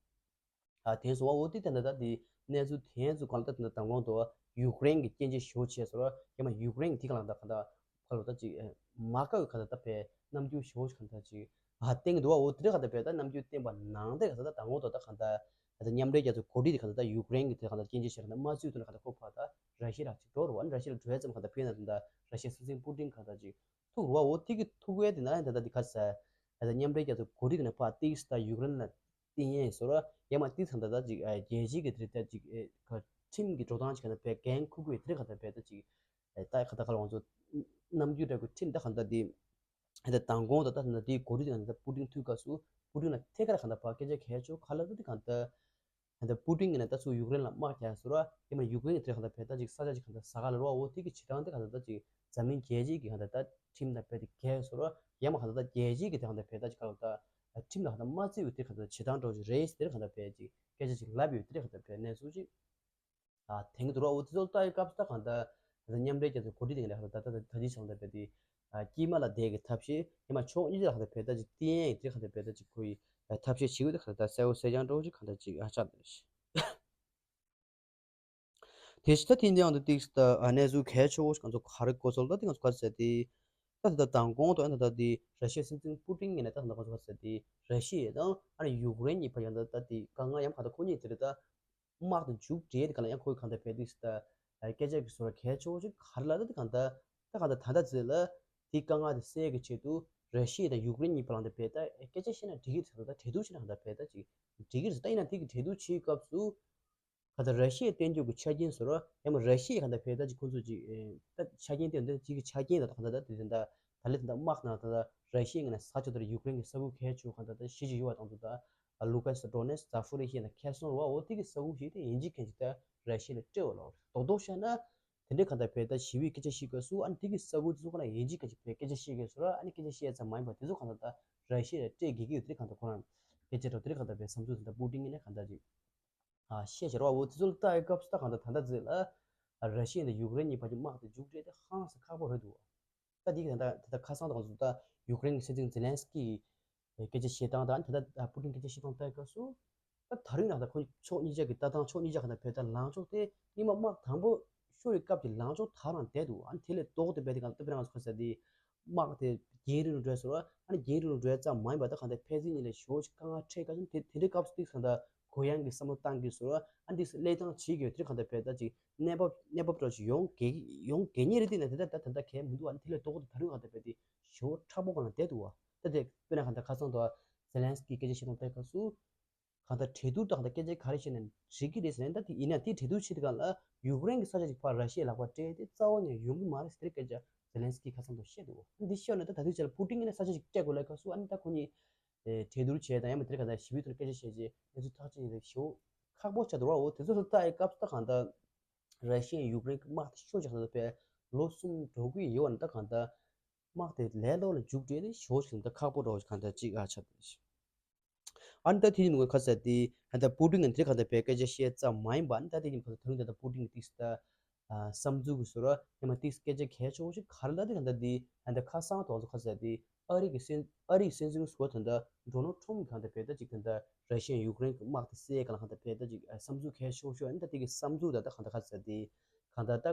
ཨ་དེ་སོང་བ། འོ་དེ་ད་ད་ད་དེ་གནས་ཚུལ་དེ་ཚོ་གང་ལ་ད་ད་མདང་དགོང་ཐོག་ཡུཀ་རེན་གྱི་སྐྱོན་བརྗོད་ཞུ་བྱས་སོ་ར་ཡ་མ་ཡུཀ་རེན་གྱི་དེ་ག་ལ་ད་ག་ད་ཁ་ལོ་ད་ཅིག་མ་ཀ་གི་ག་ད་ད་པའི་རྣམ་འགྱུར་ཞུ་བ་ག་ད་ཅིག་ཨ་བསྟན་གི་འདུག་བ། འོ་དེ་རེ་ག་ད་པའི་ད་རྣམ་འགྱུར་བསྟན་པ་ནང་དེ་ག་ད་ད་མདང་དགོང་ཐོག་ད་ག་ད། ད་ལྟ་མཉམ་འབྲེལ་རྒྱལ་ཚོགས་གོ་སྒྲིག་དེ་ག་ད་ད་ཡུཀ་རེན་གྱི་དེ་ག་ད་སྐྱོན་བརྗོད་བྱས་ར་ན་མ་བཙུད་དུ་ན་ག་ད་ཁོ་ཕ་ད་ར་ཤི་ཡ་ལ་ཅིག་འགྲོ་རུ་བ་ནི་ར་ཤི་ཡ་ལ་འགྲོ་ཡ་ཙམ་ག་ད་ཕེ་ན་ད་ད་ར་ཤི་ཡ་སྲིད་འཛིན་པུ་ཏིན་ག་ད་ཅིག་ཐུག་རུ་བ། འོ་དེ་གི་ཐུག་བས་དེ་ན་ད་ད་དེ་ག་ས་ད་ད་མཉམ་འབྲེལ་རྒྱལ་ཚོགས་གོ་སྒྲིག་ནས་ཕ་ཏིག་ད་ཡུཀ་རེན་ལ་ཏིན་ཡན་སོ་ར་ཡ་མ་ཏིག་ད་ད་ད་ཅིག་རྒྱལ་སྤྱི་གི་དེ་ད་ཅིག་ག་ཁྲིམས་ཀྱི་འགྲོ་སྟངས་ཅིག་ག་ད་པའི་འགན་ཁུར་དགོས་དེ་ག་ད་པའི་ད་ཅིག་ད་ག་ད་ག་ལ་ང་ཚོ་རྣམ་འགྱུར་འདྲ་གི་ཁྲིམས་ད་ག་ད་དེ། ད་མདང་དགོང་ད་ད་ད་དེའི་གོ་སྒྲིག་ནང་ད་པུ་ཏིན་ཐུག་སྐབས་སུ་པུ་ཏིན་ལ་ཐད་ཀར་གང་ལྟར་ཕར་སྐད་ཆ་གལ་ཆེ་ག་ལ་ད་དེ་གང་ལྟར་ད་པུ་ཏིན་གྱིས་ན་ད་ཚུར་ཡུཀ་རེན་ལ་དམག་རྒྱག་ཟེར་བ་ཡིན་ན་ཡུཀ་རེན་གྱི་དེ་གང་ལྟར་བས་ད་ཅིག་ས་ཆ་ཅིག་གང་ལྟར་ཟ་ག་ལ་རོ། འོ་དེ་གི་བྱེད་སྟངས་དེ་གང་ལྟར་ད་ཅིག་འཛམ་གླིང་རྒྱལ་སྤྱིའི་གི་གང་ལྟར་ད་ཁྲིམས་དང་བས་དེ་འགལ་ཟེར་བ་ཡིན་ན་གང་ལྟར་ད་རྒྱལ་སྤྱིའི་གི་དེ་གང་ལྟར་བས་ད་ཅིག་ག་ལ་ད་ཁྲིམས་ལ་གང་ལྟར་མ་བརྩི་བའི་དེ་གང་ལྟར་བྱེད་སྟངས་འགྲོ་ཅིག་རེད་ཟེར་གང་ལྟར་བས་ཅིག་སྐད་ཆ་ཅིག་ལབ་ཡོད་དེ་གང་ལྟར་བས་གནས་ཚུལ་ཅིག་ཨ་དེང་གི་དུ་རོ་འོ་དེ་ཚོ་ལྟ་ཡི་སྐབས་སུ་ད་གང་ལྟར་ད་ལྟ་མཉམ་འབྲེལ་རྒྱལ་ཚོགས་གོ་སྒྲིག་དེ་ལ་ད་ད་ད་ད་ཅི་བྱང་ད་བས་དེ་ཨ་དཀྱིལ་མ་ལ་བསྡད་ཀྱི་ཐབས་ཤེས་ཡིན་ན་ཕྱོགས་གཉིས་ཀྱི་ལ་ད་བས་ད་ཅིག་ཏི་ཡན་ཡིག་དེ་གང་ལྟར་བས་ད་ཅིག་ཁོ་ཡི་ཐབས་ཤེས་བྱེད་དགོས་དེ་གང་ལྟར་གསལ་བོ་གསལ་རྐྱང་འགྲོ་ཅིག་གང་ལྟར་ཅིག་ཨ་ཆགས་འདུག་དེ་ཕྱི་ད་དེ་འདི་ཡང་དུ་ཏིག་ད་ཨ་གནས་ཚུལ་གལ་ཆེ་བོ་ཞིག་ང་ཚོ་ག་རེ་གོ་སོང་ད་དེ་ང་ཚོ་ག་རེ་ཟེར་དེ་ད་ད་ད་མདང་དགོང་དུ་ཨ་ད་ད་དེ་ར་ཤི་ཡའི་སྲིད་འཛིན་པུ་ཏིན་ངོས་ནས་ད་ད་ང་ཚོ་ག་རེ་ཟེར་དེ་ར་ཤི་ཡ་དང་ཨ་ནི་ཡུཀ་རེན་གཉིས་བར་ཡང་ད་ད་དེ་དཀའ་ངལ་ཡང་ག་ད་ཁོ་གཉིས་དེ་རེད་ད། དམག་དེ་མཇུག་སྒྲིལ་དེ་ག་ལ་ཡང་ཁོའི་གང་ལྟར་བས་དེ་ད་སྐད་ཆ་གི་བཟོ་འདྲ་གལ་ཆེ་བོ་ཅིག་ག་རེ་ལ་ད་དེ་གང་ལྟར་ད་གང་ལྟར་ད་ལྟ་ཚེ་ལ་དེ་དཀའ་ངལ་དེ་སེལ་གྱི་ཆེད་དུ་ར་ཤི་ཡ་དང་ཡུཀ་རེན་གཉིས་བར་ལ་དེ་བས་ད་སྐད་ཆ་བཤད་ན་འགྲིག་གི་རེད་ད་གྲོས་བསྡུར་བྱས་ན་གང་ལྟར་བས་ད་ཅིག་འགྲིག་གི་རེད་ད། ཡིན་ན་དེ་གི་གྲོས་བསྡུར་བྱེད་སྐབས་སུ་གང་ལྟར་ར་ཤི་ཡའི་བསྟན་བཅོས་ཀྱི་ཆ་རྐྱེན་བཟོ་འདྲ་ཡང་མ་ར་ཤི་ཡའི་གང་ལྟར་བས་ད་ཅིག་ཁོང་ཚོ་ཅིག་ད་ཆ་རྐྱེན་དེ་འདི་ཅིག་གི་ཆ་རྐྱེན་ད་གང་ལྟར་ད་དེ་དེ་ད་ད་ལེ་དེ་འདྲ་དམག་ནང་ད་ལྟ་ར་ཤི་ཡའི་ངོས་ནས་ས་ཕྱོགས་དེར་ཡུཀ་རེན་གྱི་ས་ཁུལ་གལ་ཆེ་བོ་གང་ལྟར་ད་གཞི་ཅིག་ཡོད་པ་དང་དུ་ད་ལུ་ཀན་སི་ཀི་དོ་ནེ་སི་ཀི་ཛ་ཕོ་རི་ཤི་ཡ་དང་ཁེར་སོང་རུ་བ་འོ་དེ་གི་ས་ཁུལ་ཞིག་དེ་ཡིན་གཅིག་མིན་གཅིག་ད་ར་ཤི་ཡ་ལ་སྤྲད་པ་ལ་རྡོག་རྡོག་བཤད་ན་དེ་འདྲའི་གང་ལྟར་བས་ད་ཞི་བའི་སྐད་ཆ་བཤད་དགོས་སུ་ཨ་ནི་དེ་གི་ས་ཁུལ་དེ་ཚོ་ག་ལ་ཡིན་གཅིག་མིན་གཅིག་བས་སྐད་ཆ་བཤད་དགོས་སུ་ར་ཨ་ནི་སྐད་ཆ་བཤད་ཙམ་མ་ཡིན་པ་དེ་ཚོ་གང་ལྟར་ད་ར་ཤི་ཡ་ལ་སྤྲད་དགོས་ཀྱི་ཡོད་དེ་གང་ལྟར་ཁོ་རང་སྐད་ཆ་འདྲ་དེ་གང་ལྟར་བས་བསམ་ཚུལ་དེ་འདྲ་པུ་ཏིན་ངོས་ནས་གང་ལྟར་ཅིག་ཨ་ཤེས་བྱ་རོགས་འོ་དེ་ཚོ་ལ་ལྟ་ཡི་སྐབས་སུ་ད་གང་ལྟར་ད་ལྟ་ཚེ་ལ་ར་ཤི་ཡ་དང་ཡུཀ་རེན་གཉིས་བར་གྱི་དམག་དེ་མཇུག་སྒྲིལ་དེ་ཧང་སང་ཁག་པོ་རེད་འདུག་ད་འདི་གི་ད་ལྟ་ད་ལྟ་ཁ་སང་དང་ཚོ་ད་ཡུཀ་རེན་གྱི་སྲིད་འཛིན་ཛེ་ལན་སི་ཀི་གི་སྐད་ཆ་བཤད་སྟངས་དང་ད་ལྟ་པུ་ཏིན་སྐད་ཆ་བཤད་སྟངས་ལྟ་ཡི་སྐབས་སུ་ད་ད་རིང་ནང་ད་ཁོ་ཕྱོགས་གཉིས་ཆ་གི་ལྟ་སྟངས་ཕྱོགས་གཉིས་ཆ་གང་ལྟར་བས་ད་ལངས་ཕྱོགས་དེ་སྔོན་མ་དམག་དང་པོ་ཤོར་བའི་སྐབས་ཀྱི་ལངས་ཕྱོགས་ད་རང་བསྡད་འདུག་ཨ་ནི་དེ་ལས་ལྡོག་སྟེ་བས་དེ་གང་ལྟར་དཔེར་ན་ང་ཚོ་ཁ་ས་དེ། དམག་དེ་རྒྱང་རིང་རུ་འགྲོ་ཟེར་བ་ཨ་ནི་རྒྱང་རིང་རུ་འགྲོ་ཙམ་མ་ཡིན་པ་ད་གང་ལྟར་ཕན་ཚུན་གཉིས་ལ་ཞེ་པོ་ཅིག་དཀའ་ངལ་འཕྲད་དཀའ་ཚེ་དེ་དེ་འདྲའི་སྐབས་སུ་ཏིག་གང་ལྟར་གུ་ཡངས་ཀྱི་བསམ་བློ་བཏང་གི་ཟེར་བ་ཨ་ནི་ཏིག་གླེང་སྟངས་བྱེད་ཀྱི་ཡོད་དེ་གང་ལྟར་བས་ད་ཅིག་གནས་བབ་གནས་བབ་འདྲ་ཞིག་ཡོང་དགོས་ཡོང་དགོས་ངེས་རེད་དེ་ན་དེ་ལྟར་ད་ད་ལྟ་གལ་མི་འདུག་ཨ་ནི་དེ་ལས་ལྡོག་སྟེ་ད་རུང་གང་ལྟར་བས་དེ་ཞེ་པོ་མཁྲེགས་པོ་གང་ལ་བསྡད་འདུག་བ། ད་དེ་དཔེར་ན་གང་ལྟར་ཁ་སང་དུ་ཛེ་ལན་སི་ཀི་སྐད་ཆ་བཤད་སྟངས་ལྟ་སྐབས་སུ། གང་ལྟར་གྲོས་བསྡུར་དང་ད་སྐད་ཆ་ག་རེ་བཤད་ན་འགྲིག་གི་རེད་ཟེར་ན་ད་དེ་ཡིན་ན་དེ་གྲོས་བསྡུར་བྱེད་དུས་སྒང་ལ་ཡུཀ་རེན་གྱི་ས་ཆ་ཞིག་ཕར་ར་ཤི་ཡའི་ལག་པར་སྤྲད་དེ་རྩ་བ་ནས་ཡོང་གི་མ་རེད་ཟེར་སྐད་ཆ་ཛེ་ལན་སི་ཀི་ཁ་སང་དུ་བཤད་འདུག་འདི་བཤད་ན་ད་ད་དུས་ཆ་ལ་པུ་ཏིན་གྱིས་ན་ས་ཆ་ཞིག་སྤྲད་དགོས་ལབ་སྐབས་སུ་ཨ་ནི་ད་ཁོ་གཉིས་གྲོས་བསྡུར་བྱས་དང་ཡང་མིན་དེར་གང་ལྟར་ཞི་བའི་ཐོག་ནས་སྐད་ཆ་བཤད་རྗེས་གནས་ཚུལ་ཐག་གཅོད་ཡིན་ལབ་ཞེ་པོ་ཁག་པོ་ཆགས་འདུག་ར། འོ་དེ་ཚོ་ལ་ལྟ་ཡི་སྐབས་སུ་ད་གང་ལྟར་ར་ཤི་ཡའི་ཡུཀ་རེན་གྱི་དམག་དེ་ཤོར་ཆགས་ད་ལྟ་བས་ལོ་གསུམ་འགྲོ་གི་ཡོད་པ་ན་ད་གང་ལྟར། དམག་དེ་ལས་ལོག་ལ་མཇུག་སྒྲིལ་ནས་ཞོ་ཞིག་ད་ཁག་པོ་འགྲོ་གང་ལྟར་ཅིག་ཨ་ཆགས་ཏེ། ཨ་ནི་ད་དེ་ཡིན་ཁ་ས་དེ་ཨ་ད་པུ་ཏིན་གྱིས་དེ་གང་ལྟར་བས་སྐད་ཆ་བཤད་ཙམ་མ་ཡིན་པ་ཨ་ནི་ད་དེ་ཡིན་ཁ་ས་ད་རུང་ད་ད་པུ་ཏིན་གྱི་ཏིག་ད་བསམ་ཚུལ་གྱི་ཟུར་ཡང་མ་ཏིག་སྐད་ཆ་གལ་ཆེ་བོ་ཞིག་ག་རེ་ལ་དེ་གང་ལྟར་དེ་ཨ་ད་ཁ་སང་དོག་ཚོ་ཁ་ས་དེ་ཨ་རི་གི་སྲིད་ཨ་རིའི་སྲིད་འཛིན་ཟུར་པ་ད་ད་ཌོ་ནལ་ཊམ་གྱིས་གང་ལྟར་བས་ད་ཅིག་ད་ད་ར་ཤི་ཡ་ཡུཀ་རེན་གྱི་དམག་དེ་སེལ་གང་ལ་གང་ལྟར་བས་ད་ཅིག་བསམ་ཚུལ་གལ་ཆེ་བོ་ཞིག་ཨ་ནི་ད་དེ་གི་བསམ་ཚུལ་ད་ད་གང་ལྟར་ཁ་ས་དེ། གང་ལྟར་ད་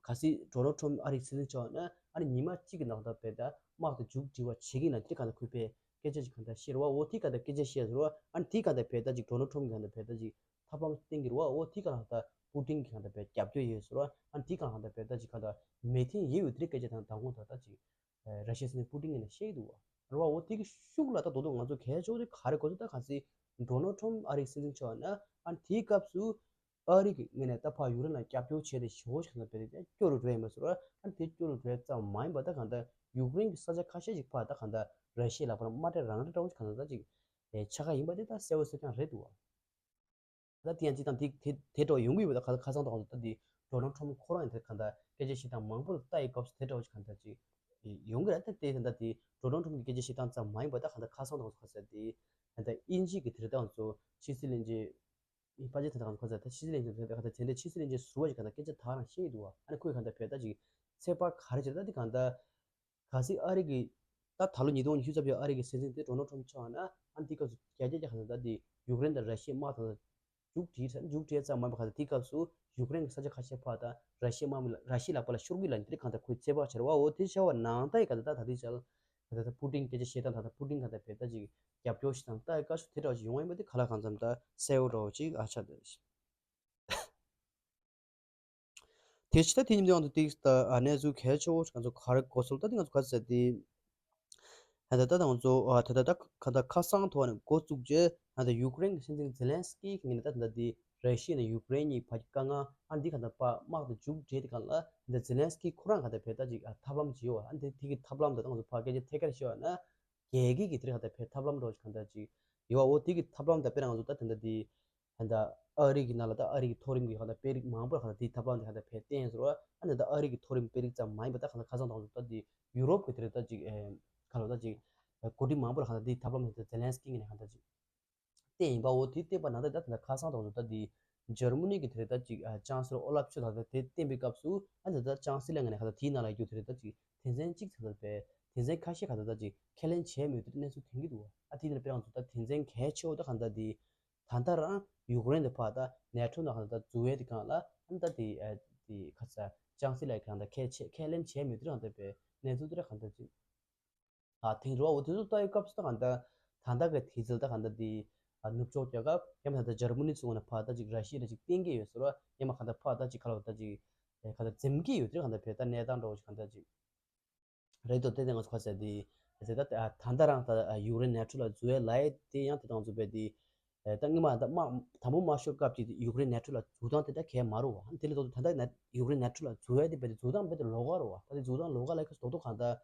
གལ་སྲིད་ཌོ་ནལ་ཊམ་ཨ་རིའི་སྲིད་འཛིན་ཆགས་ན་ཨ་ནི་ཉི་མ་གཅིག་གི་ནང་ད་བས་ད་དམག་དེ་མཇུག་སྒྲིལ་བ་བྱེད་ཀྱི་ན་དེ་གང་ལྟར་ཁོས་བས་སྐད་ཆ་ཅིག་གང་ལྟར་བཤད་རེད་བ། འོ་དེ་གང་ལྟར་སྐད་ཆ་བཤད་ཟེར་བ་ཨ་ནི་དེ་གང་ལྟར་བས་ད་ཅིག་ཌོ་ནལ་ཊམ་གང་ལྟར་བས་ད་ཅིག་ཐབས་ལམ་བསྟན་གྱི་རེད་བ། འོ་དེ་གང་ལྟར་པུ་ཏིན་གྱིས་གང་ལྟར་བས་རྒྱབ་སྐྱོར་ཡོད་ཟེར་བ་ཨ་ནི་དེ་གང་ལྟར་བས་ད་ཅིག་གང་ལྟར་མོས་མཐུན་ཡོད་ཡོད་དེ་སྐད་ཆ་དང་མདང་དགོང་ད་ད་ཅིག་ར་ཤི་ཡའི་སྲིད་འཛིན་པུ་ཏིན་གྱིས་ནས་བཤད་ཀྱི་འདུག་བ། རེད་བ། འོ་དེ་གི་ཤུགས་ལ་ད་རྡོག་རྡོག་ང་ཚོ་གལ་ཆེ་བོ་དེ་ག་རེ་གོ་ཚོད་ད་ག་ཚོད་ཌོ་ནལ་ཊམ་ཕ་ཨ་རིའི་སྲིད་འཛིན་ཆགས་ན་ཨ་ནི་དེའི་སྐབས་སུ་ཨ་རི་གི་ངོས་ནས་ད་ཕར་ཡུཀ་རེན་ལ་རྒྱབ་སྐྱོར་བྱས་ཏེ་ཞེ་པོ་ཞིག་ད་བེད་དེ་སྐྱོ་རུ་འགྲོ་ཡིན་པ་ཟེར་བ། ཨ་ནི་དེ་སྐྱོ་རུ་འགྲོ་ཡ་ཙམ་མ་ཡིན་པ་ད་གང་ལྟར་ཡུཀ་རེན་གི་ས་ཆ་ཁ་ཤས་ཤིག་ཕར་ད་གང་ལྟར་ར་ཤི་ཡའི་ལག་པ་ལ་མ་སྤྲད་རང་སྤྲད་འདྲ་བོ་ཞིག་གང་ལྟར་ད་ཅིག་ཆགས་ཀྱི་ཡིན་པ་དེ་ད་གསལ་པོ་གསལ་རྐྱང་རེད་འདུག་བ། ད་དེ་ཡང་སྤྱིར་བཏང་དེ་དེ་དེ་འདྲ་བ་ཡོང་གི་ཡོད་པ་ད་ཁ་ཁ་སང་དང་ད་དེ་ཌོ་ནལ་ཊམ་ཁོ་རང་ཡང་དེ་གང་ལྟར་སྐད་ཆ་བཤད་སྟངས་མང་པོ་ལ་ལྟ་ཡི་སྐབས་སུ་དེ་འདྲ་བ་ཞིག་གང་ལྟར་ཅིག་ཡོང་གི་རེད། ད་དེ་ད་ལྟ་དེ་ཌོ་ནལ་ཊམ་གི་སྐད་ཆ་བཤད་སྟངས་ཙམ་མ་ཡིན་པ་ད་གང་ལྟར་ཁ་སང་དང་ཁ་སང་དེ་ད་ལྟ་དབྱིན་ཇི་གི་དེ་རེད་ད་ང་ཚོ་ཕྱི་སྲིད་བློན་ཆེན། ཨི་པ་ཅེ་ཐ་ཐ་གང་ཁོ་ཚ་ད་ཕྱི་སྲིད་བློན་ཆེན་ཐ་ཐ་ད་དེ་འདྲ་ཕྱི་སྲིད་བློན་ཆེན་ཟུར་པ་ཞིག་ག་ད་སྐད་ཆ་ད་རང་བཤད་ཡི་འདུག་བ། ཨ་ནི་ཁོས་གང་ལྟར་བོད་ད་ཅིག་ཚོད་དཔག་ག་རེ་བྱས་ད་དེ་གང་ལྟར་གལ་སྲིད་ཨ་རི་གི་ད་ད་ལོ་ཉིས་སྟོང་ཉི་ཤུ་རྩ་བརྒྱད་ཨ་རི་གི་སྲིད་འཛིན་དེ་ཌོ་ནལ་ཊམ་ཕ་ཆགས་ན་ཨ་ནི་དེ་སྐབས་སུ་རྒྱ་རྒྱ་རྒྱ་གང་ལྟར་དེ་ཡུཀ་རེན་དང་ར་ཤི་ཡའི་དམག་དང་མཇུག་སྒྲིལ་མཇུག་སྒྲིལ་ཙམ་མ་ཡིན་པ་གང་ལྟར་དེ་སྐབས་སུ་ཡུཀ་རེན་གི་ས་ཆ་ཁ་ཤས་ཕར་ད་ར་ཤི་ཡའི་དམག་མི་ལ་ར་ཤི་ཡའི་ལག་པ་ལ་ཤོར་གི་ལ་ནི་དེ་གང་ལྟར་ཁོས་ཚོད་དཔག་བྱས་རེད་བ། འོ་དེ་བྱ་བ་ནང་ལྟ་ཡི་གང་ལྟར་ད་ད་དེ་བྱ་ད་ད་ད་པུ་ཏིན་སྐད་ཆ་བཤད་སྟངས་ད་ད་པུ་ཏིན་གང་ལྟར་བོད་ད་ཅིག་རྒྱབ་སྐྱོར་ཞིག་དང་ལྟ་ཡི་བཀའ་ཤོག་དེ་འདྲ་བ་ཞིག་ཡོང་བ་ཡིན་པ་དེ་ག་ལ་གང་འཚམ་ད་གསལ་བོ་འདྲ་བོ་ཅིག་ཨ་ཆགས་འདུག་དེ་ཕྱི་ད་དེ་ཉིན་དེ་ང་ཚོ་ཏིག་ད་གནས་ཚུལ་གལ་ཆེ་བོ་ང་ཚོ་ག་རེ་གོ་སོང་ད་དེ་ང་ཚོ་ག་ཚོད་དེ་ད་ད་ད་ང་ཚོ་ད་ད་ད་ག་ད་ཁ་སང་ཐོག་ནས་འགོ་བཙུགས་རྗེས་ད་ད་ཡུཀ་རེན་གྱི་སྲིད་འཛིན་ཛེ་ལན་སི་ཀི་གི་ངོས་ནས་ད་ད་དེ་ར་ཤི་ཡ་ནས་ཡུཀ་རེན་གཉིས་བར་གྱི་དཀའ་ངལ་ཨ་འདི་ག་ད་ཕར་དམག་དང་མཇུག་སྒྲིལ་དེ་གང་ལ་ད་ཛེ་ལན་སི་ཀི་ཁོ་རང་ག་ད་བོད་ད་ཅིག་ཐབས་ལམ་བྱེད་ཡོད་ཨ་འདི་དེ་གི་ཐབས་ལམ་ད་ད་ང་ཚོ་ཕར་སྐད་ཆ་ཐད་ཀར་བཤད་པ་ན། རྒྱལ་སྒེར་གྱི་དེ་རིང་ཧ་ད་ཕེ་ཐབས་ལམ་འདྲ་བོ་ཞིག་གང་ལྟར་ཅིག་ཡོད་པ། འོ་དེ་གི་ཐབས་ལམ་དང་དཔེར་ན་ང་ཚོ་ད་དེ་འདྲ་དེ་ཧ་ད་ཨ་རི་གི་ནང་ལ་ད་ཨ་རི་གི་མཐོ་རིམ་གྱི་ཧ་ད་དཔོན་རིགས་མང་པོར་ཧ་ད་དེའི་ཐབས་ལམ་དེ་ཧ་ད་ཕེ་བསྟན་ཟེར་བ། ཨ་ནི་ད་ཨ་རི་གི་མཐོ་རིམ་དཔོན་རིགས་ཙམ་མ་ཡིན་པ་ད་ཧ་ད་ཁ་སང་དང་ད་དེ་ཡུ་རོབ་ཀྱི་དེ་རིང་ད་ཅིག་ཁ་ལོ་ད་ཅིག་འགོ་ཁྲིད་མང་པོར་ཧ་ད་དེའི་ཐབས་ལམ་དེ་ཛེ་ལན་སི་ཀི་ངོས་ནས་ཧ་ད་ཅིག་བསྟན་ཡིན་པ། འོ་དེ་བསྟན་པ་ནང་ད་ད་ད་ཁ་སང་དང་ད་དེ་འཇར་མ་ནི་གི་དེ་རེད་ད་ཅིག་ཅང་སི་ལོ་ཨོ་ལབ་ཆོས་ད་ད་དེ་བསྟན་པའི་སྐབས་སུ་ཨ་ནི་ད་ཅང་སི་ལོ་ངོས་ནས་ཧ་ད་དེའི་ནང་ལ་ཡོད་དེ་རེད་ད་ཅིག་དོན་ཚན་གཅིག་ཚང་ད་པས་དོན་ཚན་ཁ་ཤས་ཁ་ད་ད་ཅིག་ཁས་ལེན་བྱས་མེད་དེ་གནས་ཚུལ་ཐོན་གྱི་འདུག་ཨ་དེ་ནས་དཔེར་ན་ད་དོན་ཚན་གལ་ཆེ་བོ་ད་གང་ལྟར་དེ་ད་ལྟ་རང་ཡུཀ་རེན་དུ་ཕར་ད་ནེ་ཊོ་ནང་ཧ་ད་འཛུལ་བའི་དེ་གང་ལ་ཨ་ནི་ད་དེ་དེ་ཁ་ཚ་ཅང་སི་ལོ་གང་ད་ཁས་ཆེ་ཁས་ལེན་བྱས་མེད་དེ་གང་ད་པས་གནས་ཚུལ་དེ་ར་གང་ད་ཅིག་ཨ་ཐེངས་རེ་བ་འོ་དེ་ཚོ་ལྟ་ཡི་སྐབས་སུ་ད་གང་ལྟར་ད་ལྟ་གི་དུས་ཚོད་ད་གང་ལྟར་དེ་ཨ་ནུབ་ཕྱོགས་རྒྱལ་ཁབ་ཡང་མིན་ད་ལྟ་འཇར་མ་ནི་ཚོ་ངོས་ནས་ཕར་ད་ཅིག་ར་ཤི་ཡ་ལ་ཅིག་བསྟེན་གྱི་ཡོད་ཟེར་བ། ཡང་མ་གང་ལྟར་ཕར་ད་ཅིག་ཁ་ལོ་ད་ཅིག་ཨེ་གང་ལྟར་འཛེམ་གྱི་ཡོད་དེ་གང་ལྟར་བོད་ད་གནས་སྟངས་འདྲ་བོ་ཞིག་གང་ལྟར་ཅིག་རེད་དོ། དེ་དེ་ང་ཚོ་ཁ་ཟེར་དེ་ཟེར་ད་ད་ད་ལྟ་རང་ད་ཡུཀ་རེན་ནེ་ཊོ་ལ་འཛུལ་ཡ་ལ་ཡ་དེ་ཡང་དེ་ད་ང་ཚོ་བས་དེ་ཨེ་ད་སྔོན་མ་ད་དམག་དང་པོ་དམག་ཤོར་སྐབས་ཀྱི་ཡུཀ་རེན་ནེ་ཊོ་ལ་འཛུལ་སྟངས་དེ་ད་གས་མ་རུ་བ། དེ་ལས་ལྡོག་ད་ད་ཡུཀ་རེན་ནེ་ཊོ་ལ་འཛུལ་ཡ་དེ་བས་དེ་འཛུལ་སྟངས་བས་དེ་ལོགས་ཀ་རུ་བ། ད་དེ་འཛུལ་སྟངས་ལོགས་ཀ་ལ་ཁ་ཟེར་དོག་དོག་གང་ལྟར།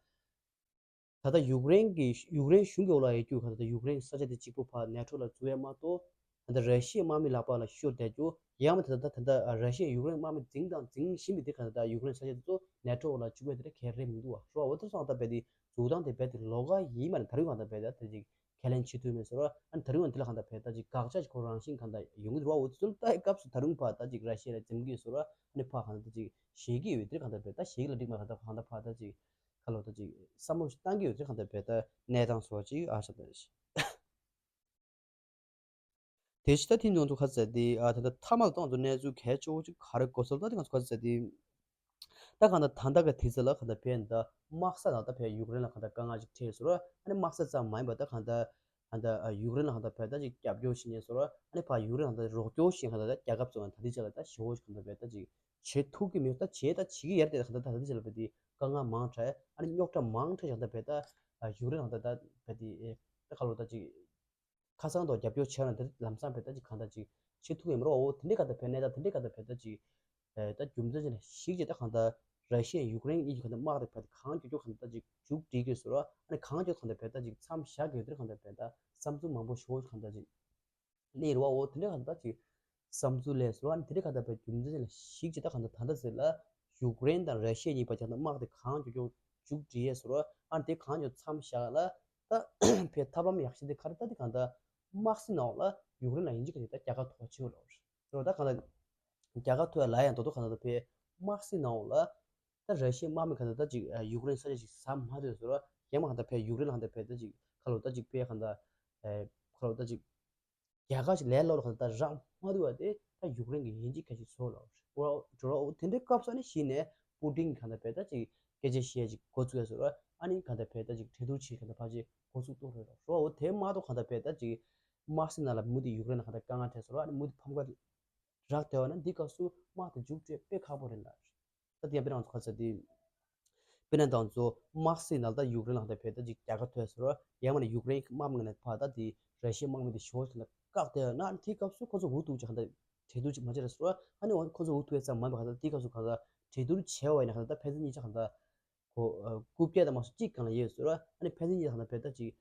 ད་ལྟ་ཡུཀ་རེན་གྱི་ཡུཀ་རེན་གཞུང་གི་འོག་ལ་ཡོད་རྒྱུ་ག་ད་ལྟ་ཡུཀ་རེན་ས་ཆ་དེ་གཅིག་པུ་ཕར་ནེ་ཊོ་ལ་འཛུལ་ཡ་མ་གཏོགས་ད་ལྟ་ར་ཤི་ཡའི་དམག་མི་ལག་པ་ལ་ཤོར་བསྡད་རྒྱུ་ཡང་མིན་ད་ལྟ་ད་ལྟ་ར་ཤི་ཡས་ཡུཀ་རེན་དམག་མི་འཛིང་དང་འཛིང་བཞིན་པའི་དེ་ག་ད་ལྟ་ཡུཀ་རེན་ས་ཆ་དེ་ཚོ་ནེ་ཊོ་འོག་ལ་བཅུག་ཡ་དེ་འདྲ་གལ་རེད་མི་འདུག་བ། རོ་བ་འོ་དེ་སོང་ད་བས་དེ་འཛུལ་སྟངས་དེ་བས་དེ་ལོགས་ཀ་ཡིན་མ་རེད། ད་རུང་ག་ད་བས་ད་དེ་ཅིག་ཁས་ལེན་བྱེད་ཐུབ་མེད་ཟེར་བ། ཨ་ནི་ད་རུང་དེ་ལ་ག་ད་བས་ད་ཅིག་དགག་བྱ་ཞིག་ཁོ་རང་བཞིན་ག་ད་ཡོང་གི་འདུག་བ། འོ་དེ་ཚོ་ལ་ལྟ་ཡི་སྐབས་སུ་ད་རུང་ཕར་ད་ཅིག་ར་ཤི་ཡ་ལ་འཛེམ་གི་ཡོད་ཟེར་བ། ཨ་ནི་ཕར་ག་ད་ཅིག་ཞེད་ཀྱི་ཡོད་དེ་ག་ད་བས་ད་ཞེད་ཀྱི་ལ་འགྲིག་མ་ག་ད་ག་ད་ཕར་ད་ཅིག་ཁ་ལོ་ད་ཅིག་བསམ་བློ་ཞིག་བཏང་གི་ཡོད་ཚེ་གང་ལྟར་བས་ད་གནས་སྟངས་བཟོ་བ་ཅིག་ཨ་ཤ་ད་ཞིག་དེ་ཕྱི་ད་ཐེངས་ང་ཚོ་ཁ་ཟེར་དེ་ཨ་ད་ད་མཐའ་མ་ལ་ད་ང་ཚོ་གནས་ཚུལ་གལ་ཆེ་བོ་ཅིག་ག་རེ་གོ་སོང་ད་དེ་ང་ཚོ་ཁ་ཟེར་དེ་ད་གང་ལྟར་ད་ལྟ་གི་དུས་ཚོད་ལ་གང་ལྟར་བས་ད་དམག་ས་ནང་ད་བས་ཡུཀ་རེན་ལ་གང་ལྟར་དཀའ་ངལ་ཅིག་འཕྲད་ཟེར་བ། ཨ་ནི་དམག་ས་ཙམ་མ་ཡིན་པ་ད་གང་ལྟར་གང་ལྟར་ཡུཀ་རེན་ལ་གང་ལྟར་བས་ད་ཅིག་རྒྱབ་སྐྱོར་བྱེད་ཉེན་ཟེར་བ། ཨ་ནི་ཕར་ཡུཀ་རེན་ལ་གང་ལྟར་རོགས་སྐྱོར་བྱེད་གང་ལྟར་ད་རྒྱལ་ཁབ་ཚོ་ང་ད་ལྟའི་ཆ་ལ་ད་ཞེ་བོ་ཞིག་གང་ལྟར་བས་ད་ཅིག་བྱེད་ཐུབ་ཀྱི་མེད། ད་བྱེད་ད་བྱེད་ཀྱི་ཡར་དེ་ད་གང་ལྟར་ད་ལྟའི་ཆ་ལ་བས་དེ་དཀའ་ངལ་མང་དྲགས། ཨ་ནི་རྙོག་དྲ་མང་དྲགས་ཀྱང་ད་བས་ད་ཡུཀ་རེན་ལ་གང་ལྟར་ད་བས་དེ་ད་ག་ལོ་ད་ཅིག་ཁ་སང་དང་རྒྱབ་སྐྱོར་བྱས་ན་དེ་ལམ་སང་བས་ད་ཅིག་གང་ལྟར་ཅིག་བྱེད་ཐུབ་ཀྱི་མ་རེད། འོ་དེ་འདྲའི་གང་ལྟར་བས་གནས་སྟངས་དེ་འདྲའི་གང་ལྟར་བས་ད་ཅིག་ཨེ་ད་རྒྱུ་མཚན་ཅིག་ནས་ཞིག་ཅིག་ད་གང་ལྟར་ར་ཤི་ཡ་ཡུཀ་རེན་གཉིས་ཀྱི་གང་ལྟར་དམག་དེ་བས་དེ་གང་མགྱོགས་མགྱོགས་གང་ལྟར་ད་ཅིག་མཇུག་སྒྲིལ་དགོས་ཟེར་བ། ཨ་ནི་གང་མགྱོགས་གང་ལྟར་བས་ད་ཅིག་མཚམས་བཞག་དགོས་དེ་འདྲའི་གང་ལྟར་བས་ད་བསམ་ཚུལ་མང་པོ་ཞེ་བོ་གང་ལྟར་ཅིག་སླེབས་རེད་བ། འོ་དེ་འདྲའི་གང་ལྟར་ཅིག་བསམ་ཚུལ་སླེབས་སོང་། ཨ་ནི་དེ་འདྲའི་གང་ལྟར་བས་རྒྱུ་མཚན་ཅིག་ལ་ཞིག་ཅིག་ད་གང་ལྟར་ད་ལྟ་ཟེར་ལ་ཡུཀ་རེན་དང་ར་ཤི་ཡ་གཉིས་བར་གྱི་དམག་དེ་གང་མགྱོགས་མགྱོགས་མཇུག་སྒྲིལ་ཡས་ཟེར་བ། ཨ་ནི་དེ་གང་མགྱོགས་མཚམས་བཞག་ལ་ད་བས་ཐབས་ལམ་ཡག་ཤོས་དེ་ག་རེ་ད་དེ་གང་ལྟར་དམག་སྲིད་ནང་ལ་ཡུཀ་རེན་ལ་ཡིན་གཅིག་ག་ཅིག་ད་རྒྱལ་ཁ་ཐོབ་ཆེ་བ་ལ་ཟེར་བ། ད་གང་ལྟར་རྒྱལ་ཁ་ཐོབ་ཡ་ལ་ཡང་དོ་དོ་གང་ལྟར་ད་བས་དམག་སྲིད་ནང་ལ་ད་ར་ཤི་ཡའི་དམག་མི་གང་ལྟར་ད་ཅིག་ཡུཀ་རེན་ས་ཆ་ཞིག་ཟ་མ་ཐུབ་ཟེར་བ། ཡང་མ་གང་ལྟར་བས་ཡུཀ་རེན་ལ་གང་ལྟར་བས་ད་ཅིག་ཁ་ལོ་ད་ཅིག་བས་གང་ལྟར་ཨེ་ཁ་ལོ་ད་ཅིག་རྒྱལ་ཁ་ཞིག་ལས་སླ་པོ་གང་ལྟར་རག་མ་ཐུབ་པ་དེ་ད་ཡུཀ་རེན་གྱི་ཡིན་གཅིག་ག་ཅིག་བཟོ་ལ་འོ་འགྲོ་ར། འོ་དེ་འདྲའི་སྐབས་སུ་ནི་གཞི་ནས་པུ་ཏིན་གྱིས་གང་ལྟར་བས་ད་ཅིག་སྐད་ཆ་བཤད་ཅིག་འགོ་བཙུགས་ཡ་ཟེར་བ། ཨ་ནི་གང་ལྟར་བས་ད་ཅིག་གྲོས་བསྡུར་བྱེད་གང་ལྟར་ཕར་ཅིག་འགོ་བཙུགས་གཏོང་རེད་ར། འོ་དེ་མ་གཏོགས་གང་ལྟར་བས་ད་ཅིག་དམག་སྲིད་ནང་ལ་མུ་མཐུད་ཡུཀ་རེན་ལ་གང་ལྟར་དཀའ་ངལ་འཕྲད་ཟེར་བ། ཨ་ནི་མུ་མཐུད་ཕམ་ཁ་རག་བསྡད་པ་ན་འདི་སྐབས་སུ་དམག་དེ་མཇུག་སྒྲིལ་དཔེ་ཁག་པོ་རེད་ལ། ད་དེ་ཡང་དཔེར་ན་ང་ཚོ་ག་ཚོད་དེ་ དཔེར་ན་ད་ང་ཚོ་དམག་སྲིད་ནང་ད་ཡུཀ་རེན་ལ་ད་ཕེ་ད་ཅིག་རྒྱལ་ཁ་ཐོབ་ཟེར་རོ། ཡང་མིན་ན་ཡུཀ་རེན་གྱི་དམག་མི་ནས་ཕར་ད་དེ་ར་ཤི་ཡའི་དམག་མི་དེ་ཞོག་ཅིག་ལ་བཀག་སྟེ་ཡོད་ན། དེའི་སྐབས་སུ་ཁོ་ཚོ་འུ་ཐུག་ཅིག་གང་ད་གྲོས་བསྡུར་ཅིག་མ་བྱས་ར་ཟེར་རོ། ཨ་ནི་འོ་ཁོ་ཚོ་འུ་ཐུག་ཡས་ཙམ་མ་ཡིན་པ་གང་ད་དེའི་སྐབས་སུ་གང་ད་གྲོས་བསྡུར་བྱས་པ་ཡིན་ན་གང་ད་ཕན་ཚུན་གཉིས་ཆ་གང་ད་ཁོ་རྐུབ་བཀྱག་དང་མ་སོགས་གཅིག་གང་ལ་ཡོད་ཟེར་རོ། ཨ་ནི་ཕན་ཚུན་གཉིས་ཆ་གང་ད་ཕེ་ད་ཅིག་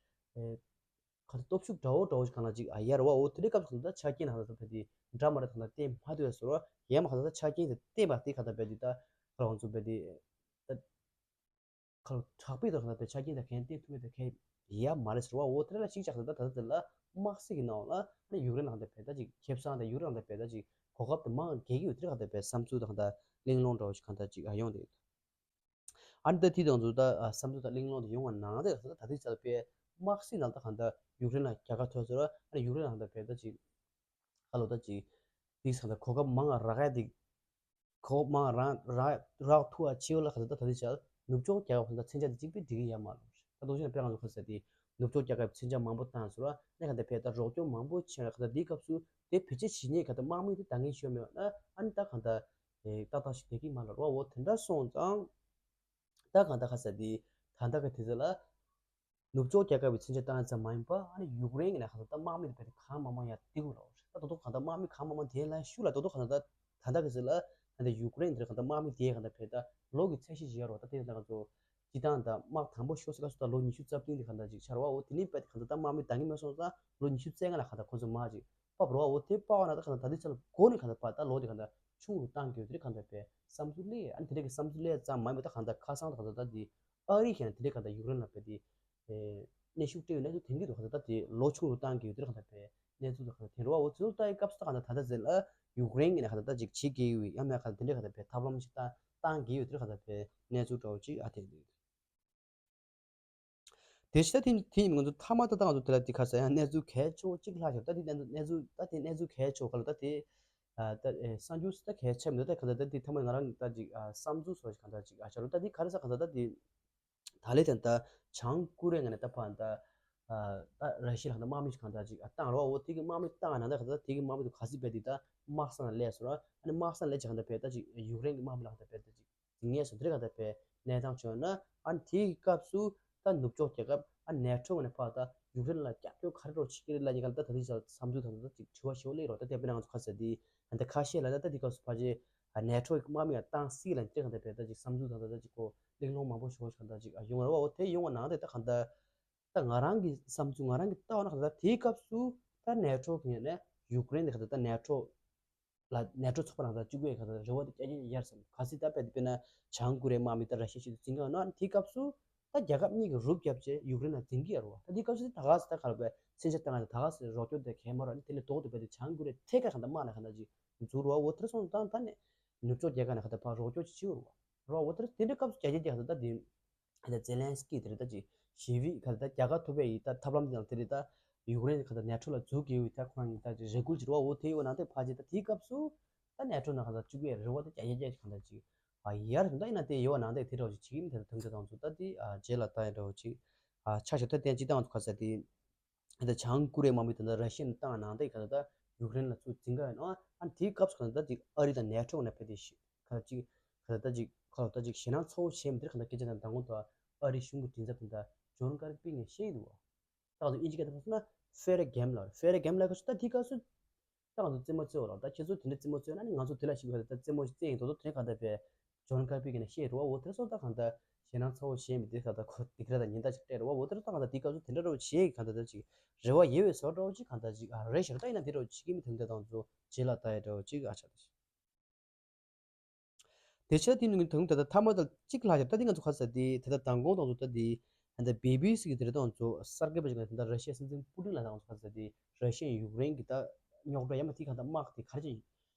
ག་ཚོད་སྟོབས་ཤུགས་འདྲ་བོ་འདྲ་བོ་ཞིག་གང་ལ་ཅིག་ཨ་ཡར་བ་འོ་དེ་འདྲའི་སྐབས་སུ་ད་ཆ་རྐྱེན་ལ་ད་ཕེ་དེ་འདྲ་མ་འདྲ་ད་ད་བསྟན་མ་ཐུབ་ཡ་ཟེར་རོ། ཡང་མ་གང་ད་ཆ་རྐྱེན་དེ་བསྟན་པ་དེ་གང་ད་ཕེ་དེ་ད་ཁ་ལ་ང་ཚོ་ཕེ་དེ་ད་ཁ་ལ་དྲག་པོའི་ད་གང་ད་ཕེ་ཆ་རྐྱེན་ད་གན་བསྟན་ཐུབ་མེད་ད་གན་ཡ་མ་རེད་ཟེར་བ་འོ་དེ་ལ་ཞིག་ཆགས་ད་ད་ད་དེ་ལ་དམག་སྲིད་ཀྱི་ནང་ལ་ཨ་ནི་ཡུཀ་རེན་ལ་གང་ད་ཕེ་ད་ཅིག་ཁེ་བཟང་ད་ཡུཀ་རེན་ལ་ད་ཕེ་ད་ཅིག་གོ་སྐབས་དེ་མང་རྒྱལ་གྱི་ཡོད་དེ་གང་ད་ཕེ་བསམ་ཚུལ་ད་གང་ད་གླེང་སློང་འདྲ་བོ་ཞིག་གང་ད་ཅིག་ཨ་ཡོང་དེ། ཨ་ནི་ད་དེ་དང་ཚོ་ད་ཨ་བསམ་ཚུལ་དང་གླེང་སློང་དེ་ཡོང་བ་ནང་དེ་ད་ད་དེ་ཆ་ལ་དཔེ་དམག་སྲིད་ནང་ད་གང་ལྟར་ཡུཀ་རེན་ལ་རྒྱལ་ཁ་ཐོབ་ཟེར་བ། ཨ་ནི་ཡུཀ་རེན་ལ་གང་ལྟར་བས་ད་ཅིག་ཁ་ལོ་ད་ཅིག་དེ་གང་ལྟར་གོ་སྐབས་མང་རག་ཡ་དེ་གོ་སྐབས་མང་རག་རག་རག་ཐུབ་པ་ཆེ་བ་ལ་གང་ལྟར་ད་ད་དེ་ཆ་ནུབ་ཕྱོགས་རྒྱལ་ཁབ་གང་ལྟར་མཚོན་ཆ་དེ་གཅིག་པའི་འགྲིག་གི་ཡ་མ་རེད། ད་དུང་ཕྱིན་ན་དཔེ་ང་ཚོ་ཁ་ས་དེ་ནུབ་ཕྱོགས་རྒྱལ་ཁབ་མཚོན་ཆ་མང་པོ་བཏང་ཟེར་བ་ནས་གང་ལྟར་བས་ད་རོགས་སྐྱོར་མང་པོ་བྱས་ན་གང་ལྟར་དེའི་སྐབས་སུ་དེ་བེད་སྤྱོད་བྱེད་མཁན་གང་ལྟར་དམག་མི་དེ་ད་ངས་ཤོད་མེད་པ་ན་ཨ་ནི་ད་གང་ལྟར། ཨེ་ཏག་ཏག་ཞིག་བསྡད་ཀྱི་མ་རེད་བ། འོ་དེ་འདྲ་སོང་ཙང་། ད་གང་ལྟར་ཁ་ས་དེ་ད་ལྟ་གི་དུས་ཚོད་ལ་ནུབ་ཕྱོགས་རྒྱལ་ཁབ་ཀྱི་མཚོན་ཆ་བཏང་ཙམ་མ་ཡིན་པ་ཨ་ནི་ཡུཀ་རེན་གྱི་ནང་གང་ལྟར་དམག་མི་དེ་བས་ཏེ་གང་མང་མང་ཡར་བསྡུ་དགོས་རེད། ད་དོ་དོ་གང་ལྟར་དམག་མི་གང་མང་མང་དེ་ལ་ཤུགས་ལ་དོ་དོ་གང་ལྟར་ད་ལྟ་གི་དུས་ཚོད་ལ་ད་ལྟ་ཡུཀ་རེན་དེར་གང་ལྟར་དམག་མི་དེ་གང་ལྟར་བས་ད་ལོ་གི་ཚད་གཞི་ཞིག་ཡོད་རེད་བ། ད་དེ་ད་ང་ཚོ་སྤྱི་བཏང་ད་དམག་དང་པོ་ཤོར་སའི་སྐབས་སུ་ད་ལོ་ཉི་ཤུ་རྩ་བདུན་དེ་གང་ལྟར་ཅིག་ཆགས་རེད་བ། འོ་དེ་ནས་བས་ཏེ་གང་ལྟར་ད་དམག་མི་འདང་གི་མེད་སོང་ཙང་ལོ་ཉི་ཤུ་རྩ་ལྔ་ལ་གང་ལྟར་ཁོ་ཚོ་མར་ཅིག་ཕབ་རོགས། འོ་དེ་ཕབ་པ་ན་ད་གང་ལྟར་ད་ལྟའི་ཆ་ལ་འགོ་ནས་གང་ལྟར་ཕར་ད་ལོ་དེ་གང་ལྟར་ཆུང་རུ་བཏང་དགོས་དེ་གང་ལྟར་བས་བསམ་ཚུལ་སླེབས། ཨ་ནི་དེ་འདྲ་གི་བསམ་ཚུལ་སླེབས་ཙམ་མ་ཡིན་པ་ད་གང་ལྟར་ཁ་སང་ད་གང་ལྟར་ད་དེ་ཨ་རི་གཞན་དེ་འདྲ་གང་ལྟར་ཡུཀ་རེན་ལ་བས་དེ་གནོན་ཤུགས་སྤྲད་ཡོད་གནས་ཚུལ་ཐོན་གྱི་འདུག་གང་ལྟར་ད་དེ་ལོ་ཆུང་རུ་བཏང་དགོས་དེ་གང་ལྟར་བས་གནས་ཚུལ་ད་གང་ལྟར་ཐོན་རེད་བ། འོ་ཚུལ་ལྟ་ཡི་སྐབས་སུ་ད་གང་ལྟར་ད་ལྟ་ཟེར་ལ་ཡུཀ་རེན་གྱི་ནས་གང་ལྟར་ད་ཅིག་བྱེད་དགོས་ཡོད་ཡང་མིན་གང་ལྟར་དེ་འདྲ་གང་ལྟར་བས་ཐབས་ལམ་ཞིག་བཏང་བཏང་དགོས་ཡོད་དེ་གང་ལྟར་བས་གནས་ཚུལ་འདྲ་བོ་ཅིག་ཨ་ཐེ་འདུག་དེ་ཕྱི་ད་དེ་དེ་ཡིན་ང་ཚོ་མཐའ་མ་ད་ད་ང་ཚོ་དེ་ལ་དེ་ཁ་ས་ཡང་གནས་ཚུལ་གལ་ཆེ་བོ་གཅིག་ལྷག་ཤར། ད་དེ་གནས་ཚུལ་གནས་ཚུལ་ད་དེ་གནས་ཚུལ་གལ་ཆེ་བོ་ག་ལ་ད་དེ་ཨ་ད་ཨེ་གསར་འགྱུར་ད་གལ་ཆེ་མི་འདུག་ད་ག་ད་ད་དེ་མཐའ་མ་ང་རང་ད་ཅིག་ཨ་བསམ་ཚུལ་སོགས་ཤིག་ག་ད་ཅིག་ཨ་ཤར་ལོ། ད་དེ་ག་རེ་ས་ག་ད་ད་དེ་ད་ལེ་དེ་ད་བྱང་ཀོ་རི་ཡ་ནས་ད་ཕ་ད་ཨ་ད་ར་ཤི་ཡ་ལ་ད་དམག་མི་ཞིག་ག་ད་ཅིག་ཨ་བཏང་རོ། འོ་དེ་གི་དམག་མི་བཏང་ན་ད་ག་ད་དེ་གི་དམག་མི་དུ་ག་སི་བས་དེ་ད་དམག་ས་ན་སླེབས་སོང་ར། ཨ་ནི་དམག་ས་ན་སླེབས་ཅིག་ག་ད་བས་ད་ཅིག་ཡུཀ་རེན་གི་དམག་མི་ལ་ག་ད་བས་ད་ཅིག་ངས་སོ་དེ་རེ་ག་ད་པའི་གནས་སྟངས་བྱུང་ན། ཨ་ནི་དེའི་སྐབས་སུ་ད་ནུབ་ཕྱོགས་རྒྱལ་ཁབ་ཨ་ནེ་ཊོ་ནས་ཕར་ད་ཡུཀ་རེན་ལ་རྒྱབ་སྐྱོར་ག་རེ་རོགས་བྱེད་ཀྱི་རེད་ལབ་ཉེ་ག་ལ་ད་ད་ལྟའི་ཆར་བསམ་ཚུལ་དང་ད་ཅིག་དྲི་བ་ཞེ་པོ་སླེབས་རོགས། ད་དེ་དཔེར་ན་ང་ཚོ་ཁ་ཟེར་དེ་ཨ་ད་ཁ་ཤས་ལ་ད་ད་དེའི་སྐབས་སུ་ཕལ་ཆེར་ཨ་ནེ་ཊོ་གི་དམག་མི་ཡང་བཏང་སྲིད་ལ་ཉེ་ག་ད་པའི་ད་ཅིག་བསམ་ཚུལ་དང་ད་ད་ཅིག་གོ་གླེང་སློང་མང་པོ་ཞེ་པོ་ཞིག་ག་ད་ཅིག་ཨ་ཡོང་བ་རེད་བ། འོ་དེ་ཡོང་བ་ནང་དེ་ད་ག་ད་ད་ང་རང་གི་བསམ་ཚུལ་ང་རང་གི་ལྟ་བ་ན་ག་ད་དེའི་སྐབས་སུ་ད་ནེ་ཊོ་གི་ནས་ཡུཀ་རེན་དེ་ག་ད་ད་ནེ་ཊོ་ལ་ནེ་ཊོ་ཚོགས་པ་ནང་ད་བཅུག་པའི་ཁ་ཐག་རེ་བ་དེ་བསྐྱར་ཡར་སོང་། ག་སྲིད་ད་དཔེ་དེ་དཔེར་ན་བྱང་ཀོ་རི་ཡའི་དམག་མི་ད་ར་ཤི་ཡ་ཞིག་ཏུ་འཛིན་ག་ཡོད་ན་དེའི་སྐབས་སུ་ད་རྒྱལ་ཁབ་གཉིས་ཀྱི་རུབ་བརྒྱབ་བྱས་ཡུཀ་རེན་ལ་འཛིན་གྱི་ཡོད་རེད་བ། ད་དེའི་སྐབས་སུ་ད་ག་སྲིད་ད་ག་ལ་དཔེ་མཚོན་ཆ་བཏང་ཡ་ད་ག་སྲིད་རོགས་སྐྱོར་དེ་གས་མ་རོགས་ཨ་ནི་དེ་ལས་ལྡོག་ཏུ་དཔེ་དེ་བྱང་ཀོ་རི་ཡ་ཐད་ཀར་གང་ལྟར་དམག་ནས་གང་ལྟར་ཅིག་འཛུལ་རོགས། འོ་དེར་སོང་ཙང་ད་ནས་ནུབ་ཕྱོགས་རྒྱལ་ཁབ་ནས་གང་ལྟར་ཕར་རོགས་སྐྱོར་ཅིག་བྱེད་ཡོད་རེད་བ། འོ་དེར་དེ་འདྲའི་སྐབས་སུ་རྒྱ་ཆེ་རྒྱལ་ཁབ་ད་དེ། ཨ་ད་ཛེ་ལན་སི་ཀི་དེ་རེད་ད་ཅིག་ཞི་བའི་ག་རེ་ད་རྒྱལ་ཁ་ཐོབ་པའི་ཡི་ད་ཐབས་ལམ་དེ་དང་དེ་རེད་ད་ཡུཀ་རེན་ག་ད་ནེ་ཊོ་ལ་འཛུལ་དགོས་ཡོད་ད་ཁོ་རང་གི་ད་ཅིག་རེ་སྐུལ་ཅིག་རེད་བ། འོ་དེ་ཡོད་ནང་དེ་ཕལ་ཆེར་ད་དེའི་སྐབས་སུ་ད་ནེ་ཊོ་ནང་ག་ད་བཅུག་པའི་རེ་བ་ད་རྒྱ་རྒྱ་རྒྱ་ག་ད་ཅིག་ཨ་ཡར་ད་ཡིན་ན་དེ་ཡོད་ནང་དེ་དེ་འདྲ་བ་ཅིག་བྱེད་ཀྱི་མི་དེ་ད་དམ་ཚིག་དང་ཚོ་ད་དེ་ཨ་རྗེས་ལ་ད་ཡ་འདྲ་བ་ཅིག་ཨ་ཆ་ཞབས་ད་དེ་ཅི་ད་ང་ཚོ་ག་ས་དེ་ད་བྱང་ཀོ་རི་ཡའི་དམག་མི་དེ་ད་ར་ཤི་ཡ་ནས་བཏང་ནང་དེ་ག་ད་ད་ཡུཀ་རེན་ལ་ཚུར་འཛིན་ག་ཡོད་ནོ། ཨ་དེའི་སྐབས་སུ་ག་ད་ད་ཅིག་ཨ་རི་དང་ནེ་ཊོ་ནས་ཕེབས་ཏེ་ཤི་ག་ད་ཅིག་ག་ད་ད་ཅིག་ཁ་ལོ་ད་ཅིག་ཞེད་སྣང་ཚ་བོ་བྱས་མི་དེར་གང་ལྟར་སྐད་ཆ་དང་མདང་དགོང་དུ་ཨ་རིའི་གཞུང་གི་མགྲིན་ཚབ་དེ་འདྲ་ཇོན་ཀར་པི་ངས་བཤད་ཀྱི་འདུག་བ། ད་ང་ཚོ་དབྱིན་ཇི་སྐད་དུ་ཕབ་སོང་ན་ཧྥེ་རེ་གེམ་ལ་ཧྥེ་རེ་གེམ་ལ་ཁ་ཤོ་ད་དེའི་སྐབས་སུ་ད་ང་ཚོ་རྩེད་མོ་རྩེ་བ་ལ་ད་ཁྱེད་ཚོ་དེ་འདྲ་རྩེད་མོ་རྩེ་ན་ནི་ང་ཚོ་དེ་ལ་ཞིག་ག་ད་རྩེད་མོ་ཞིག་རྩེ་ཡིན་དོ་དོ་དེ་གང་ལྟར་བས་ཇོན་ཀར་པི་གི་ནས་བཤད་རུ་བ། འོ་དེ་སོ་ད་གང་ལྟར་ཞེད་སྣང་ཚ་བོ་བྱས་མི་དེ་གང་ལྟར་ཁོ་སྡིགས་ར་དང་ཉེན་བརྡ་ཅིག་སྤྲད་རུ་བ། འོ་དེ་སོ་ད་གང་ལྟར་དེའི་སྐབས་སུ་དེ་འདྲ་རུ་བྱེད་གང་ལྟར་ད་ཅིག་རེ་བ་ཡོད་པའི་བཟོ་འདྲ་བོ་ཅིག་གང་ལྟར་ཅིག་ཨ་རེ་ཞེ་ད་ཡིན་ན་དེ་འདྲ་བོ་བྱེད་ཀྱི་མི་དེ་འདྲ་དང་ཚོ་རྗེས་ལ་ད་ཡ་འདྲ་བོ་ཅིག་ཨ་ཆ་ད་ཤི། དེ་ཕྱིར་དེ་ནི་ད་དུང་ད་ལྟ་ཐ་མ་དང་གཅིག་ལྷག་ཡོད། ད་དེ་ང་ཚོ་ག་ས་དེ་ད་ལྟ་མདང་དགོང་དང་ཚོ་ད་དེ་ད་ལྟ་བི་བི་སི་གི་དེ་རེད་དང་ཚོ་གསར་འགོད་པ་ཞིག་ལ་ད་ལྟ་ར་ཤི་ཡའི་སྲིད་འཛིན་པུ་ཏིན་ལ་ད་ང་ཚོ་ག་ས་དེ་ར་ཤི་ཡ་ཡུཀ་རེན་གི་ད་རྙོག་དྲ་ཡ་མ་དེ་ག་ད་དམག་དེ་ག་རེ་བྱས་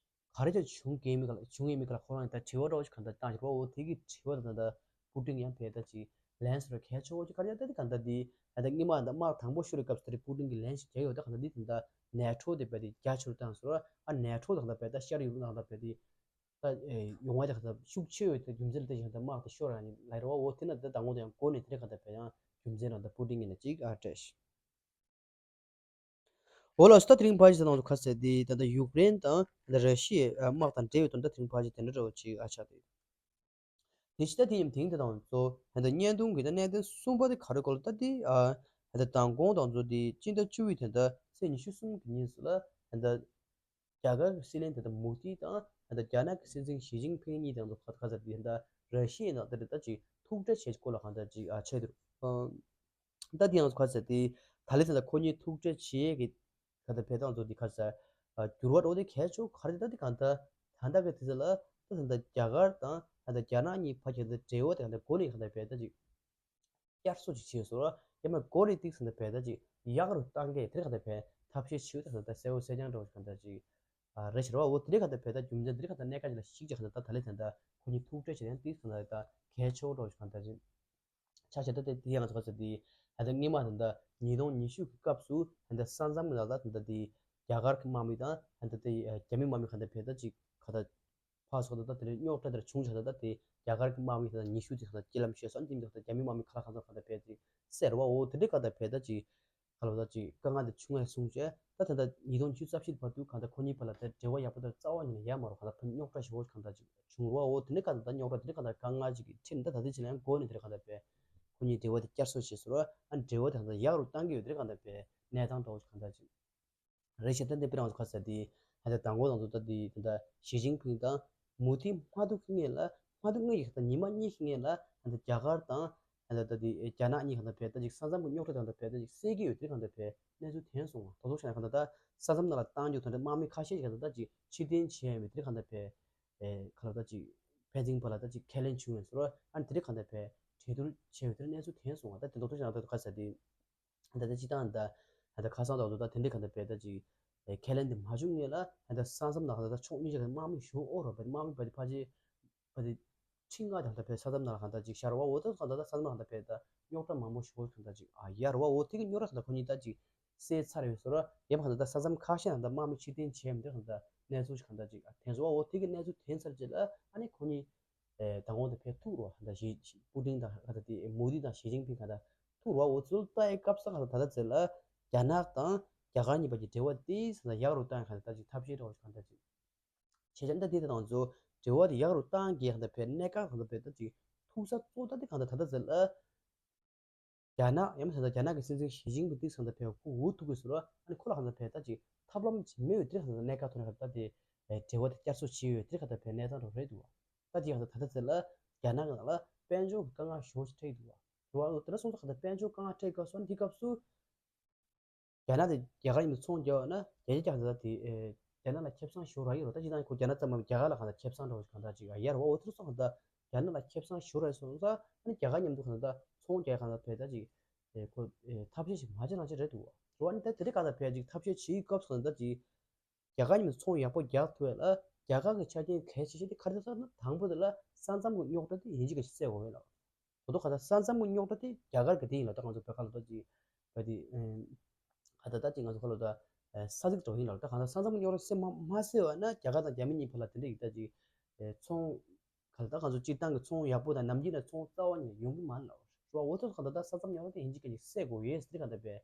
ག་རེ་བྱས་བྱུང་གི་མི་ག་ལ་བྱུང་ཡས་མི་ག་ལ་ཁོ་རང་གི་ད་དྲི་བ་འདྲ་བོ་ཞིག་ག་ད་བཏང་ཞིག་པ། འོ་དེ་གི་དྲི་བ་ད་ད་པུ་ཏིན་ཡང་བས་ད་ཅིག་ལན་ཟེར་བ་གལ་ཆེ་བོ་ཅིག་ག་རེ་ཡ་ད་དེ་ག་ད་དེ་ད་ད་སྔོན་མ་ད་དམག་དང་པོ་ཤོར་བའི་སྐབས་སུ་ད་རེ་པུ་ཏིན་གི་ལན་ཞིག་རྒྱག་ཡོད། ད་ག་ད་དེ་ད་ད་ནེ་ཊོ་དེ་བས་དེ་རྒྱ་ཆེ་རུ་བཏང་ཟེར་བ། ཨ་ནེ་ཊོ་དང་ད་བས་ད་ཤར་ཡུལ་ནང་ད་བས་དེ། ད་ཡོང་བ་དེ་ག་ད་ཤུགས་ཆེ་བའི་དེ་རྒྱུ་མཚན་ལ་བལྟས་ཤིང་ད་དམག་དེ་ཤོར་ར་ནི་ལ་རེ་བ། འོ་དེ་ན་ད་དང་པོ་དེ་ཡང་གོ་ནས་དེ་རེ་ག་ད་བས་ཡང་རྒྱུ་མཚན་ལ་ད་པུ་ཏིན་གི་ནས་ཅིག་ཨ་སྤྲད་ཤིག་འོ་ལགས་སོ། ད་དེ་རིང་ཕལ་ཆེར་ད་ང་ཚོ་ག་ས་དེ་ད་ལྟ་ཡུཀ་རེན་དང་ད་ར་ཤི་ཡའི་དམག་དང་འབྲེལ་བའི་དོན་དག་དེ་རིང་ཕལ་ཆེར་དེ་འདྲ་འདྲ་བོ་ཅིག་ཨ་ཆགས་ཏེ། དེ་ཕྱི་ད་དེ་ཡིན་དེང་དེ་དང་གཙོ་ཧན་ད་བརྙན་ཐུང་གི་ད་གནད་དོན་གསུམ་པ་དེ་ག་རེ་གོ་ལ་ད་དེ་ཨ་ཧན་ད་མདང་དགོང་དང་གཙོ་དེ་སྤྱི་ཟླ་བཅུ་པའི་དེ་ད་ཚེས་ཉི་ཤུ་གསུམ་གི་ཉིན་སུ་ལ་ཧན་ད་རྒྱ་གར་གྱི་སྲིད་བློན་དེ་ད་མོ་དི་དང་ཧན་ད་རྒྱ་ནག་གི་སྲིད་འཛིན་ཞི་ཅིན་ཕིང་གཉིས་དང་གཙོ་ཁ་ཁ་ཚར་དེ་ཧན་ད་ར་ཤི་ཡའི་ནང་དེ་ད་ཅིག་ཐུག་འཕྲད་བྱེད་སྐོར་ལ་ཧན་ད་ཅིག་ཨ་ཆེད་དུ་ད་དེ་ཡང་ཁ་ཚ་དེ་ད་ལེ་ཚན་ད་ཁོ་གཉིས་ཐུག་འཕྲད་བྱེད་ཀྱི་ཁ་ད་བེད་སྟངས་ཚོ་དེ་ཁ་ཚ་འགྱུར་བ་འགྲོ་དེ་གལ་ཆོ་ག་རེ་ད་དེ་གང་ད་ད་ད་གི་དེ་ཚོ་ལ་ད་ད་ད་རྒྱ་གར་དང་ད་ད་རྒྱ་ནག་གཉིས་བར་གྱི་ད་འབྲེལ་བ་དེ་གང་ད་གོ་ནས་གང་ད་བེད་ད་ཅིག་བསྐྱར་གསོ་ཅིག་བྱས་སོ་ཡ་མ་གོ་རེ་ཏིག་ཚོ་ད་བེད་ད་ཅིག་ཡག་རུ་བཏང་གི་དེ་གང་ད་བེད་ཐབས་ཤེས་བྱེད་ད་ད་གསལ་བོ་གསལ་རྐྱང་འགྲོ་གང་ད་ཅིག་རེ་ཞེ་ར་བ་འོ་དེ་གང་ད་བེད་ད་རྒྱུ་མཚན་དེ་གང་ད་གནད་ཁ་ཅིག་ལ་ཞིག་ཅིག་གང་ད་ད་ད་ལེ་ཚན་ད་ཁོ་གཉིས་ཐུག་འཕྲད་བྱེད་ཡང་ཏིག་ཚོ་ད་ད་གལ་ཆོ་འགྲོ་གང་ད་ཅིག་ཆ་བཞག་ད་དེ་དེ་ཡང་ང་ཚོ་ག་ཚོད་དེ་ད་ལྟ་སྔོན་མ་ད་ལྟ་ཉིས་སྟོང་ཉི་ཤུ་གི་སྐབས་སུ་ད་ལྟ་ས་མཚམས་ལ་ད་ལྟ་དེ་རྒྱ་གར་གྱི་དམག་མི་དང་ད་ལྟ་དེ་རྒྱ་མི་དམག་མི་ག་ད་བེད་ད་ཅིག་ག་ད་ཕར་ཚུར་ད་ལྟ་དེ་རིང་རྙོག་དྲ་དེར་བྱུང་བཞག་ད་ལྟ་དེ་རྒྱ་གར་གྱི་དམག་མི་ད་ལྟ་ཉི་ཤུ་དེ་ག་ད་སྐྱེལ་ལམ་བཤད་སོང་དེ་མི་ད་ལྟ་རྒྱ་མི་དམག་མི་ག་ལ་གང་ཚང་ག་ད་བེད་ཅིག་སེར་བ་འོ་དེ་འདྲའི་ག་ད་བེད་ད་ཅིག་ག་ལ་ད་ཅིག་དཀའ་ངལ་དེ་བྱུང་བས་གསུངས་བྱས་ད་ད་ལྟ་ཉིས་སྟོང་ཉི་ཤུ་རྩ་བཞི་བར་དུ་ག་ད་ཁོ་གཉིས་བར་ལ་ད་འབྲེལ་བ་ཡག་པོ་ད་རྩ་བ་ཉིད་ནས་ཡོད་མ་རེད། ག་ད་ཕ་རྙོག་དྲ་ཞེ་པོ་ག་ད་ཅིག་བྱུང་རོགས་འོ་དེ་འདྲའི་ག་ད་ད་རྙོག་དྲ་དེ་འདྲའི་ག་ད་དཀའ་ངལ་ཅིག་གི་ཁྲིད་ནས་ད་ད་ལྟའི་ཆ་ལ་ཡང་འགོ་ནས་དེ་འདྲའི་ག་ད་བས་ཁོ་གཉིས་འབྲེལ་བ་དེ་བསྐྱར་གསོ་བྱས་སོང་ར་ཨ་འབྲེལ་བ་དེ་ག་ད་ཡག་རུ་བཏང་གི་ཡོད་དེ་འདྲའི་ག་ད་བས་གནས་སྟངས་འདྲ་བོ་ཅིག་ག་ད་ཅིག་རེད་ཤག་ད་འདི་པི་རང་ཚོ་ཁ་ཟེར་དེ་ད་ལྟ་དང་པོ་དང་ཚོ་ད་དེ་ད་ལྟ་ཞི་ཅིན་ཕིང་དང་མོ་དི་མ་ཐུག་ངེས་ལ་མ་ཐུག་ངེས་ཀྱི་ད་ཉི་མ་གཉིས་ཤིག་ངེས་ལ་ད་ལྟ་རྒྱ་གར་དང་ད་ལྟ་ད་དེ་རྒྱ་ནག་གཉིས་ག་ད་བས་ད་ཅིག་ས་མཚམས་ཀྱི་རྙོག་དྲ་དང་ད་བས་ད་ཅིག་སེལ་གྱི་ཡོད་དེ་ག་ད་བས་གནས་ཚུལ་ཐོན་སོང་བ་ད་ཚོ་ཤ་ན་ག་ད་ད་ས་མཚམས་ནང་ལ་བཏང་རྒྱུ་ད་ད་དམག་མི་ཁ་ཤས་ཀྱིས་ད་ད་ཅིག་ཕྱིར་འཐེན་བྱས་ཡོད་མེད་དེ་ག་ད་བས་ཁ་ལ་ད་ཅིག་ཕན་ཚུན་བར་ལ་ད་ཅིག་ཁས་ལེན་བྱུང་ཡོད་ཟེར་བ་ཨ་ནི་དེ་ག་ད་བས་གྲོས་བསྡུར་བྱས་ཡོད་དེ་གནས་ཚུལ་ཐོན་སོང་བ་ད་དེ་ད་ཚོ་ཤ་ན་ད་ཁ་ཟེར་དེ། ད་ལྟ་སྤྱི་བཏང་ད་ད་ལྟ་ཁ་སང་དང་དུ་ད་དེ་འདྲའི་ག་ད་བས་ད་ཅིག་ཁས་ལེན་དེ་མ་བྱུང་ངེས་ལ་ད་ལྟ་ས་མཚམས་ནང་ད་ལྟ་ཕྱོགས་གཉིས་ཀྱི་དམག་མི་ཞུ་ཨོ་རོ་བས་དམག་མི་བས་དེ་ཕ་ཅི་བས་དེ་ཁྲི་ལྔ་དང་ད་བས་ས་མཚམས་ནང་ག་ད་ཅིག་ཤར་བ་འོ་ད་ག་ད་ད་ས་མཚམས་ནང་ད་བས་ད་རྙོག་དྲ་མང་པོ་ཞུ་ག་ད་ཅིག་ཨ་ཡར་བ་འོ་དེ་གི་རྙོག་དྲ་ག་ད་ཁོ་གཉིས་ད་ཅིག་སེལ་ཚར་ཡོད་ཟེར་བ་ཡབ་ག་ད་ད་ས་མཚམས་ཁ་ཤས་ནང་ད་དམག་མི་ཕྱིར་འཐེན་བྱས་མི་འདུག་ག་ད་གནས་ཚུལ་ཞིག་ག་ད་ཅིག་ཨ་དེ་ཚོ་བ་འོ་དེ་གི་གནས་ཚུལ་ཐོན་ཚར་རྗེས་ལ་ཨ་ནི་ཁོ་གཉིས། ཨེ་དང་པོ་དེ་ཕེབས་ཐུག་རོ་ཧ་ད་ཞི་པུ་ཏིན་དང་ཧ་ད་དེ་མོ་དི་དང་ཞི་ཅིན་ཕིང་ཧ་ད་ཐུག་རོ་འོ་ཚུལ་ལྟ་ཡི་སྐབས་སུ་ཧ་ད་ད་ད་ཚེ་ལ་རྒྱ་ནག་དང་རྒྱ་གར་གཉིས་བར་གྱི་འབྲེལ་བ་དེ་ས་ད་ཡག་རུ་བཏང་ཧ་ད་ད་ཅིག་ཐབས་ཤེས་རོ་ཧ་ད་ཅིག་ཆེ་ཆེ་འདྲ་དེ་དང་ཚོ་འབྲེལ་བ་དེ་ཡག་རུ་བཏང་གི་ཧ་ད་ཕེ་གནས་ཀ་ཧ་ད་ཕེ་ད་ཅིག་ཐུག་ས་གཙོ་ད་དེ་ཧ་ད་ད་ད་ཚེ་ལ། རྒྱ་ནག་ཡང་མིན་ད་རྒྱ་ནག་གི་སྲིད་འཛིན་ཞི་ཅིན་ཕིང་དེ་ཚོ་ད་ཕེ་ཁོ་འུ་ཐུག་གི་ཟེར་བ་ཨ་ནི་ཁོ་ལ་ཧ་ད་ཕེ་ད་ཅིག་ཐབས་ལམ་ཅིག་མེད་འོས་དེ་ཧ་ད་གནད་ཀ་ཐོན་ཧ་ད་དེ་འབྲེལ་བ་དེ་བསྐྱར་གསོ་བྱས་ཡོད་དེ་ཧ་ད་ཕེ་གནས་སྟངས་རོ་རེད་འདུག་བ། ད་དེ་ཧ་ད་ད་ད་ཚེ་ལ་རྒྱ་ནག་ནང་ལ་དཔལ་འབྱོར་གྱི་དཀའ་ངལ་ཞོ་ཞིག་འཕྲད་ཀྱི་འདུག་བ། རོ་བ་དེ་ན་སོང་ཙང་ཧ་ད་དཔལ་འབྱོར་དཀའ་ངལ་འཕྲད་སྐབས་སུ་ཨ་ནི་དེ་སྐབས་སུ། རྒྱ་ནག་དེ་རྒྱ་གར་ཡིན་པའི་ཚོང་རྒྱག་ན་རྒྱ་ཆེ་རྒྱ་ད་དེ་རྒྱ་ནག་ལ་ཁེ་བཟང་ཞོ་ར་ཡོད་རོ། ད་ཅི་ད་ཁོ་རྒྱ་ནག་ཙམ་མ་རྒྱ་གར་ལ་གང་ད་ཁེ་བཟང་འགྲོ་གང་ད་ཅིག་ཡར་བ་འོ་དེ་སོང་ཧ་ད་རྒྱ་ནག་ལ་ཁེ་བཟང་ཞོ་ར་སོང་ཙང་ཨ་ནི་རྒྱ་གར་མཉམ་དུ་གང་ད་ཚོང་རྒྱག་གང་ད་ཕེ་ད་ཅིག་ཁོ་ཐབས་ཤེས་ཤིག་མ་བྱེད་རང་བྱེད་རེད་འདུག་བ། རོ་ཨ་ནི་ད་དེ་རིགས་གང་ད་ཕེ་ཅིག་ཐབས་ཤེས་བྱེད་སྐབས་སུ་གང་ད་ཅིག་རྒྱ་གར་མཉམ་དུ་ཚོང་ཡག་པོ་རྒྱག་ཐུབ་ཡ་ལ་རྒྱ་གར་གི་ཆ་རྐྱེན་གལ་ཆེ་ཤོས་དེ་ག་རེ་ཟེར་ན་དང་པོ་དེ་ལ་ས་མཚམས་གི་རྙོག་དྲ་དེ་ཡིན་གཅིག་གི་སེལ་དགོས་ཡོད་ལ། དོ་དོ་ག་ད་ས་མཚམས་གི་རྙོག་དྲ་དེ་རྒྱ་གར་གི་དེ་ཡིན་ལ་ད་ང་ཚོ་བོད་ཁ་ལ་ད་ཅིག་བ་དེ་ག་ད་ད་ཅིག་ང་ཚོ་ཁ་ལ་ད་ས་ཚིགས་འགྲོ་ཡིན་ལ་ད་གང་ལྟར་ས་མཚམས་གི་རྙོག་དྲ་སེལ་མ་མ་སེལ་བ་ན་རྒྱ་གར་དང་རྒྱ་མི་གཉིས་བར་ལ་དེ་འདྲ་ཡིག་ད་ཅིག་ཚོང་ག་ལ་ད་ང་ཚོ་སྤྱིར་བཏང་གི་ཚོང་ཡག་པོ་དང་ནམ་རྒྱུན་ལ་ཚོང་རྩ་བ་ཉིད་ཡོང་གི་མ་ལ་ར་བ་འོ་ཐོ་ག་ད་ད་ས་མཚམས་རྙོག་དྲ་དེ་ཡིན་གཅིག་ག་ཅིག་སེལ་དགོས་ཡོད་ཟེར་ག་ད་པའི་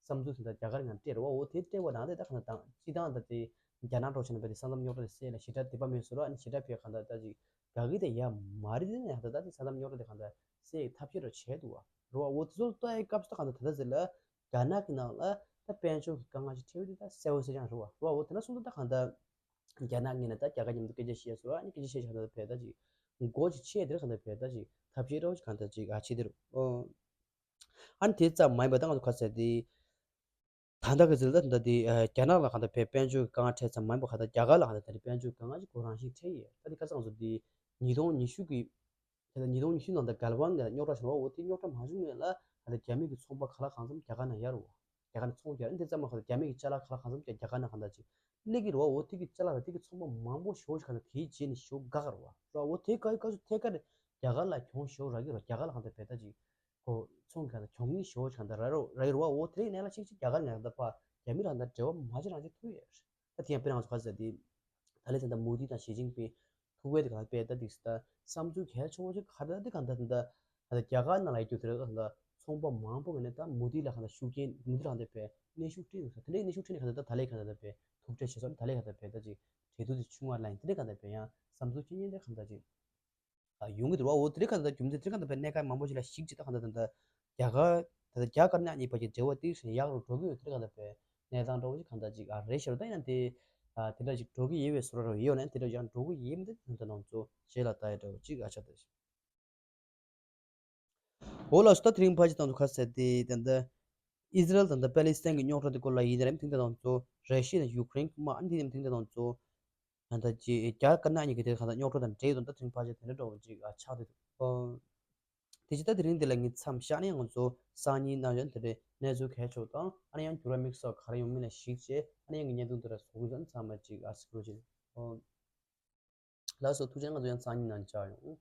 བསམ་ཚུལ་དེ་ད་རྒྱ་གར་ང་སྤྲད་ར་བ་འོ་དེ་སྤྲད་བ་དང་དེ་ད་གང་ལྟར་སྤྱིར་བཏང་ད་དེ་རྒྱ་ནག་འགྲོ་ཆེ་ན་པའི་དེ་ས་མཚམས་རྙོག་དྲ་དེ་སེལ་ལ་ཞེ་དྲག་དད་པ་མེད་སོ་ར་ཨ་ནི་ཞེ་དྲག་པའི་གང་ལྟར་ད་ཅིག་དགའ་གི་དེ་ཡ་མ་རེད་དེ་ནས་ད་ད་དེ་ས་མཚམས་རྙོག་དྲ་དེ་གང་ལྟར་སེལ་ཐབས་ཤེས་རོ་བྱས་འདུག་བ་ར་བ་འོ་དེ་ཚོ་ལྟ་ཡི་སྐབས་སུ་ད་གང་ལྟར་ད་ད་ཟེར་ལ་རྒྱ་ནག་གི་ནང་ལ་ད་དཔལ་འབྱོར་གྱི་དཀའ་ངལ་ཞིག་འཕྲད་ཡོད་དེ་ད་གསལ་བོ་གསལ་རྐྱང་རེད་བ་ར་བ་འོ་དེ་ན་སོང་ད་ད་གང་ལྟར་རྒྱ་ནག་ངོས་ནས་ད་རྒྱ་གར་མཉམ་དུ་སྐད་ཆ་བཤད་སོ་ར་ཨ་ནི་སྐད་ཆ་བཤད་ཆགས་ད་ད་བས་ད་ཅིག་མགོ་ཅིག་ཆེ་དེར་གང་ལྟར་བས་ད་ཅིག་ཐབས་ཤེས་རོ་གང་ལྟར་ཅིག་ཨ་ཆེ་དེར་ཨོ། ཨ་ནི་དེ་ཙམ་མ་ཡིན་པ་ད་ང་ཚོ་ཁ་ཟེར་དེ། ད་ལྟ་གི་ཟིལ་ད་ད་དེ་རྒྱ་ནག་ལ་གང་ལྟར་བས་དཔལ་འབྱོར་གྱི་དཀའ་ངལ་འཕྲད་ཙམ་མ་ཡིན་པ་གང་ལྟར་རྒྱ་གར་ལ་གང་ལྟར་ད་དེ་དཔལ་འབྱོར་གྱི་དཀའ་ངལ་ཅིག་ཁོ་རང་བཞིན་འཕྲད་ཡོད་ད་དེ་ཁ་སང་ཚོ་དེ་ཉིས་སྟོང་ཉི་ཤུ་གི་དེ་ལ་ཉིས་སྟོང་ཉི་ཤུ་ནང་ད་གལ་པང་གི་རྙོག་དྲ་བྱུང་བ་འོ་དེ་རྙོག་དྲ་མ་བྱུང་ངེས་ལ་གང་ལྟར་རྒྱ་མི་གི་ཚོང་པ་ག་ལ་གང་འཚམ་རྒྱ་གར་ནང་ཡར་རུ་བ། རྒྱ་གར་ནས་ཚོང་རྒྱག་ཨ་ནི་དེ་ཙམ་མ་གང་ལྟར་རྒྱ་མི་གི་ཅ་ལག་ག་ལ་གང་འཚམ་ཀྱང་རྒྱ་གར་ནང་གང་ལྟར་ཅིག་སླེབས་ཀྱི་རེད་བ། འོ་དེ་གི་ཅ་ལག་དང་དེ་གི་ཚོང་པ་མང་པོ་ཞེ་པོ་ཞིག་གང་ལྟར་དེའི་རྗེས་ནས་ཞེ་པོ་དགའ་ག་རེད་བ་ར། འོ་དེ་ག་ག་ཚོད་ཐད་ཀར་རྒྱ་གར་ལ་གྱོང་ཞེ་པོ་རག་གི་རེད། རྒྱ་གར་ལ་གང་ལྟར་བས་ད་ཅིག་གོ་ཚོང་གི་གང་ལྟར་གྱོང་གུན་ཞེ་པོ་ཞིག་གང་ལྟར་རག་རོ་རག་གི་རེད་བ། འོ་དེ་ནས་ལ་ཅིག་ཅིག་རྒྱ་གར་ནས་གང་ལྟར་ཕ་རྒྱ་མི་རང་ལྟར་འབྲེལ་བ་མ་བྱེད་རང་བྱེད་ཐུབ་ཡོད་རེད། ད་དེ་ཡང་དཔེར་ན་ང་ཚོ་ག་ཚོད་དེ། ད་ལས་ད་ལྟ་མོ་དི་དང་ཞི་ཅིན་ཕིང་ཐུག་པའི་དེ་ག་ལ་པའི་ད་དེ་ད་བསམ་ཚུལ་གལ་ཆེ་བོ་ཅིག་ག་རེ་ད་དེ་ག་ད་ད་ད་རྒྱ་གར་ནང་ལ་ཡོད་རྒྱུ་དེ་རེད། ད་ཚོང་པ་མང་པོ་གི་ནས་ད་མོ་དི་ལ་ག་ད་ཤུགས་རྐྱེན་མོ་དི་ལ་ག་ད་པའི་གནོན་ཤུགས་སྤྲད་འདུག་ས་དེ་འདྲའི་གནོན་ཤུགས་སྤྲད་ནས་ག་ད་ད་ད་ལས་ག་ད་ད་པའི་ཐུག་འཕྲད་བྱེད་སོང་ད་ལས་ག་ད་པའི་ད་ཅིག་གྲོས་བསྡུར་དེ་བྱུང་བ་ལ་ཡིན་དེ་འདྲའི་ག་ད་པའི་ཡང་བསམ་ཚུལ་ཅི་ཉན་དེ་ག་ད་ཅིག་ཨ། ཡོང་གི་འདུག་བ། འོ་དེ་རིང་གང་ལྟར་རྒྱུ་མཚན་དེ་རིང་གང་ལྟར་བས་གནད་འགག་མང་པོ་ཞིག་ལ་གཞིགས་བྱས་ད་གང་ལྟར་ད་ལྟ་རྒྱ་གར་ད་ལྟ་རྒྱ་དཀར་ནག་གཉིས་བར་གྱི་འབྲེལ་བ་དེ་ཡག་རུ་འགྲོ་གི་ཡོད། དེ་རིང་གང་ལྟར་བས་གནས་སྟངས་འདྲ་བོ་ཞིག་གང་ལྟར་ཅིག་ཨ་རེད་ཤག་རུ། ད་ཡིན་ན་དེ་ཨ་དེ་འདྲ་ཞིག་འགྲོ་གི་ཡོད་པའི་བཟོ་འདྲ་རུ་ཡོད་ནའང་དེ་འདྲ་ཡང་འགྲོ་གི་ཡོད་མི་འདུག་ད་ལྟ་ང་ཚོ་རྗེས་ལ་ལྟ་ཡ་འདྲ་བོ་ཅིག་ཨ་ཆགས་བསྡད་ཤག་འོ་ལགས་སོ། ད་དེ་རིང་ཕལ་ཆེར་ད་ང་ཚོ་ག་རེ་ཟེར་དེ་ད་ལྟ་ཨི་ཟི་རལ་དང་ད་པེ་ལི་སི་ཐན་གྱི་རྙོག་དྲ་དེ་སྐོར་ལ་ཡིན་ནའང་དེ་རིང་ད་ལྟ་ང་ཚོ་ར་ཤི་ཡ་དང་ཡུ་ཀེ་རེན་གྱི་དམག་ཨ་ནི་དེ་རིང་ད་ལྟ་ང་ཚོ་ད་ལྟ་ཅིག་རྒྱ་དཀར་ནག་གཉིས་ཀྱི་དེ་གང་ལྟར་རྙོག་དྲ་དང་འབྲེལ་ཡོད་དང་ད་དེ་རིང་ཕལ་ཆེར་དེ་འདྲ་འདྲ་བོ་ཅིག་ཨ་ཆགས་བསྡད་འདུག་ཨོ། དེ་བཞིན་ད་དེ་རིང་འདི་ལ་ངས་མཚམས་བཞག་ནས་ང་ཚོ་སང་ཉིན་ནང་ཡང་དེ་འདྲའི་གནས་ཚུལ་གལ་ཆེ་བ་དང་ཨ་ནི་ཡང་འགྱུར་བ་དམིགས་བསལ་ག་རེ་ཡོང་མིན་ལ་གཞིགས་བྱས་ཨ་ནི་ཡང་གི་བརྙན་ཐུང་འདི་ལ་བཟོ་དགོས་ཚང་མ་ཅིག་ཨ་གཟིགས་རོགས་བྱེད། ཨོ། ལགས་སོ། ཐུགས་རྗེ་ཆེ། ང་ཚོ་ཡང་སང་ཉིན་ནང་བཅར་ཡོང་།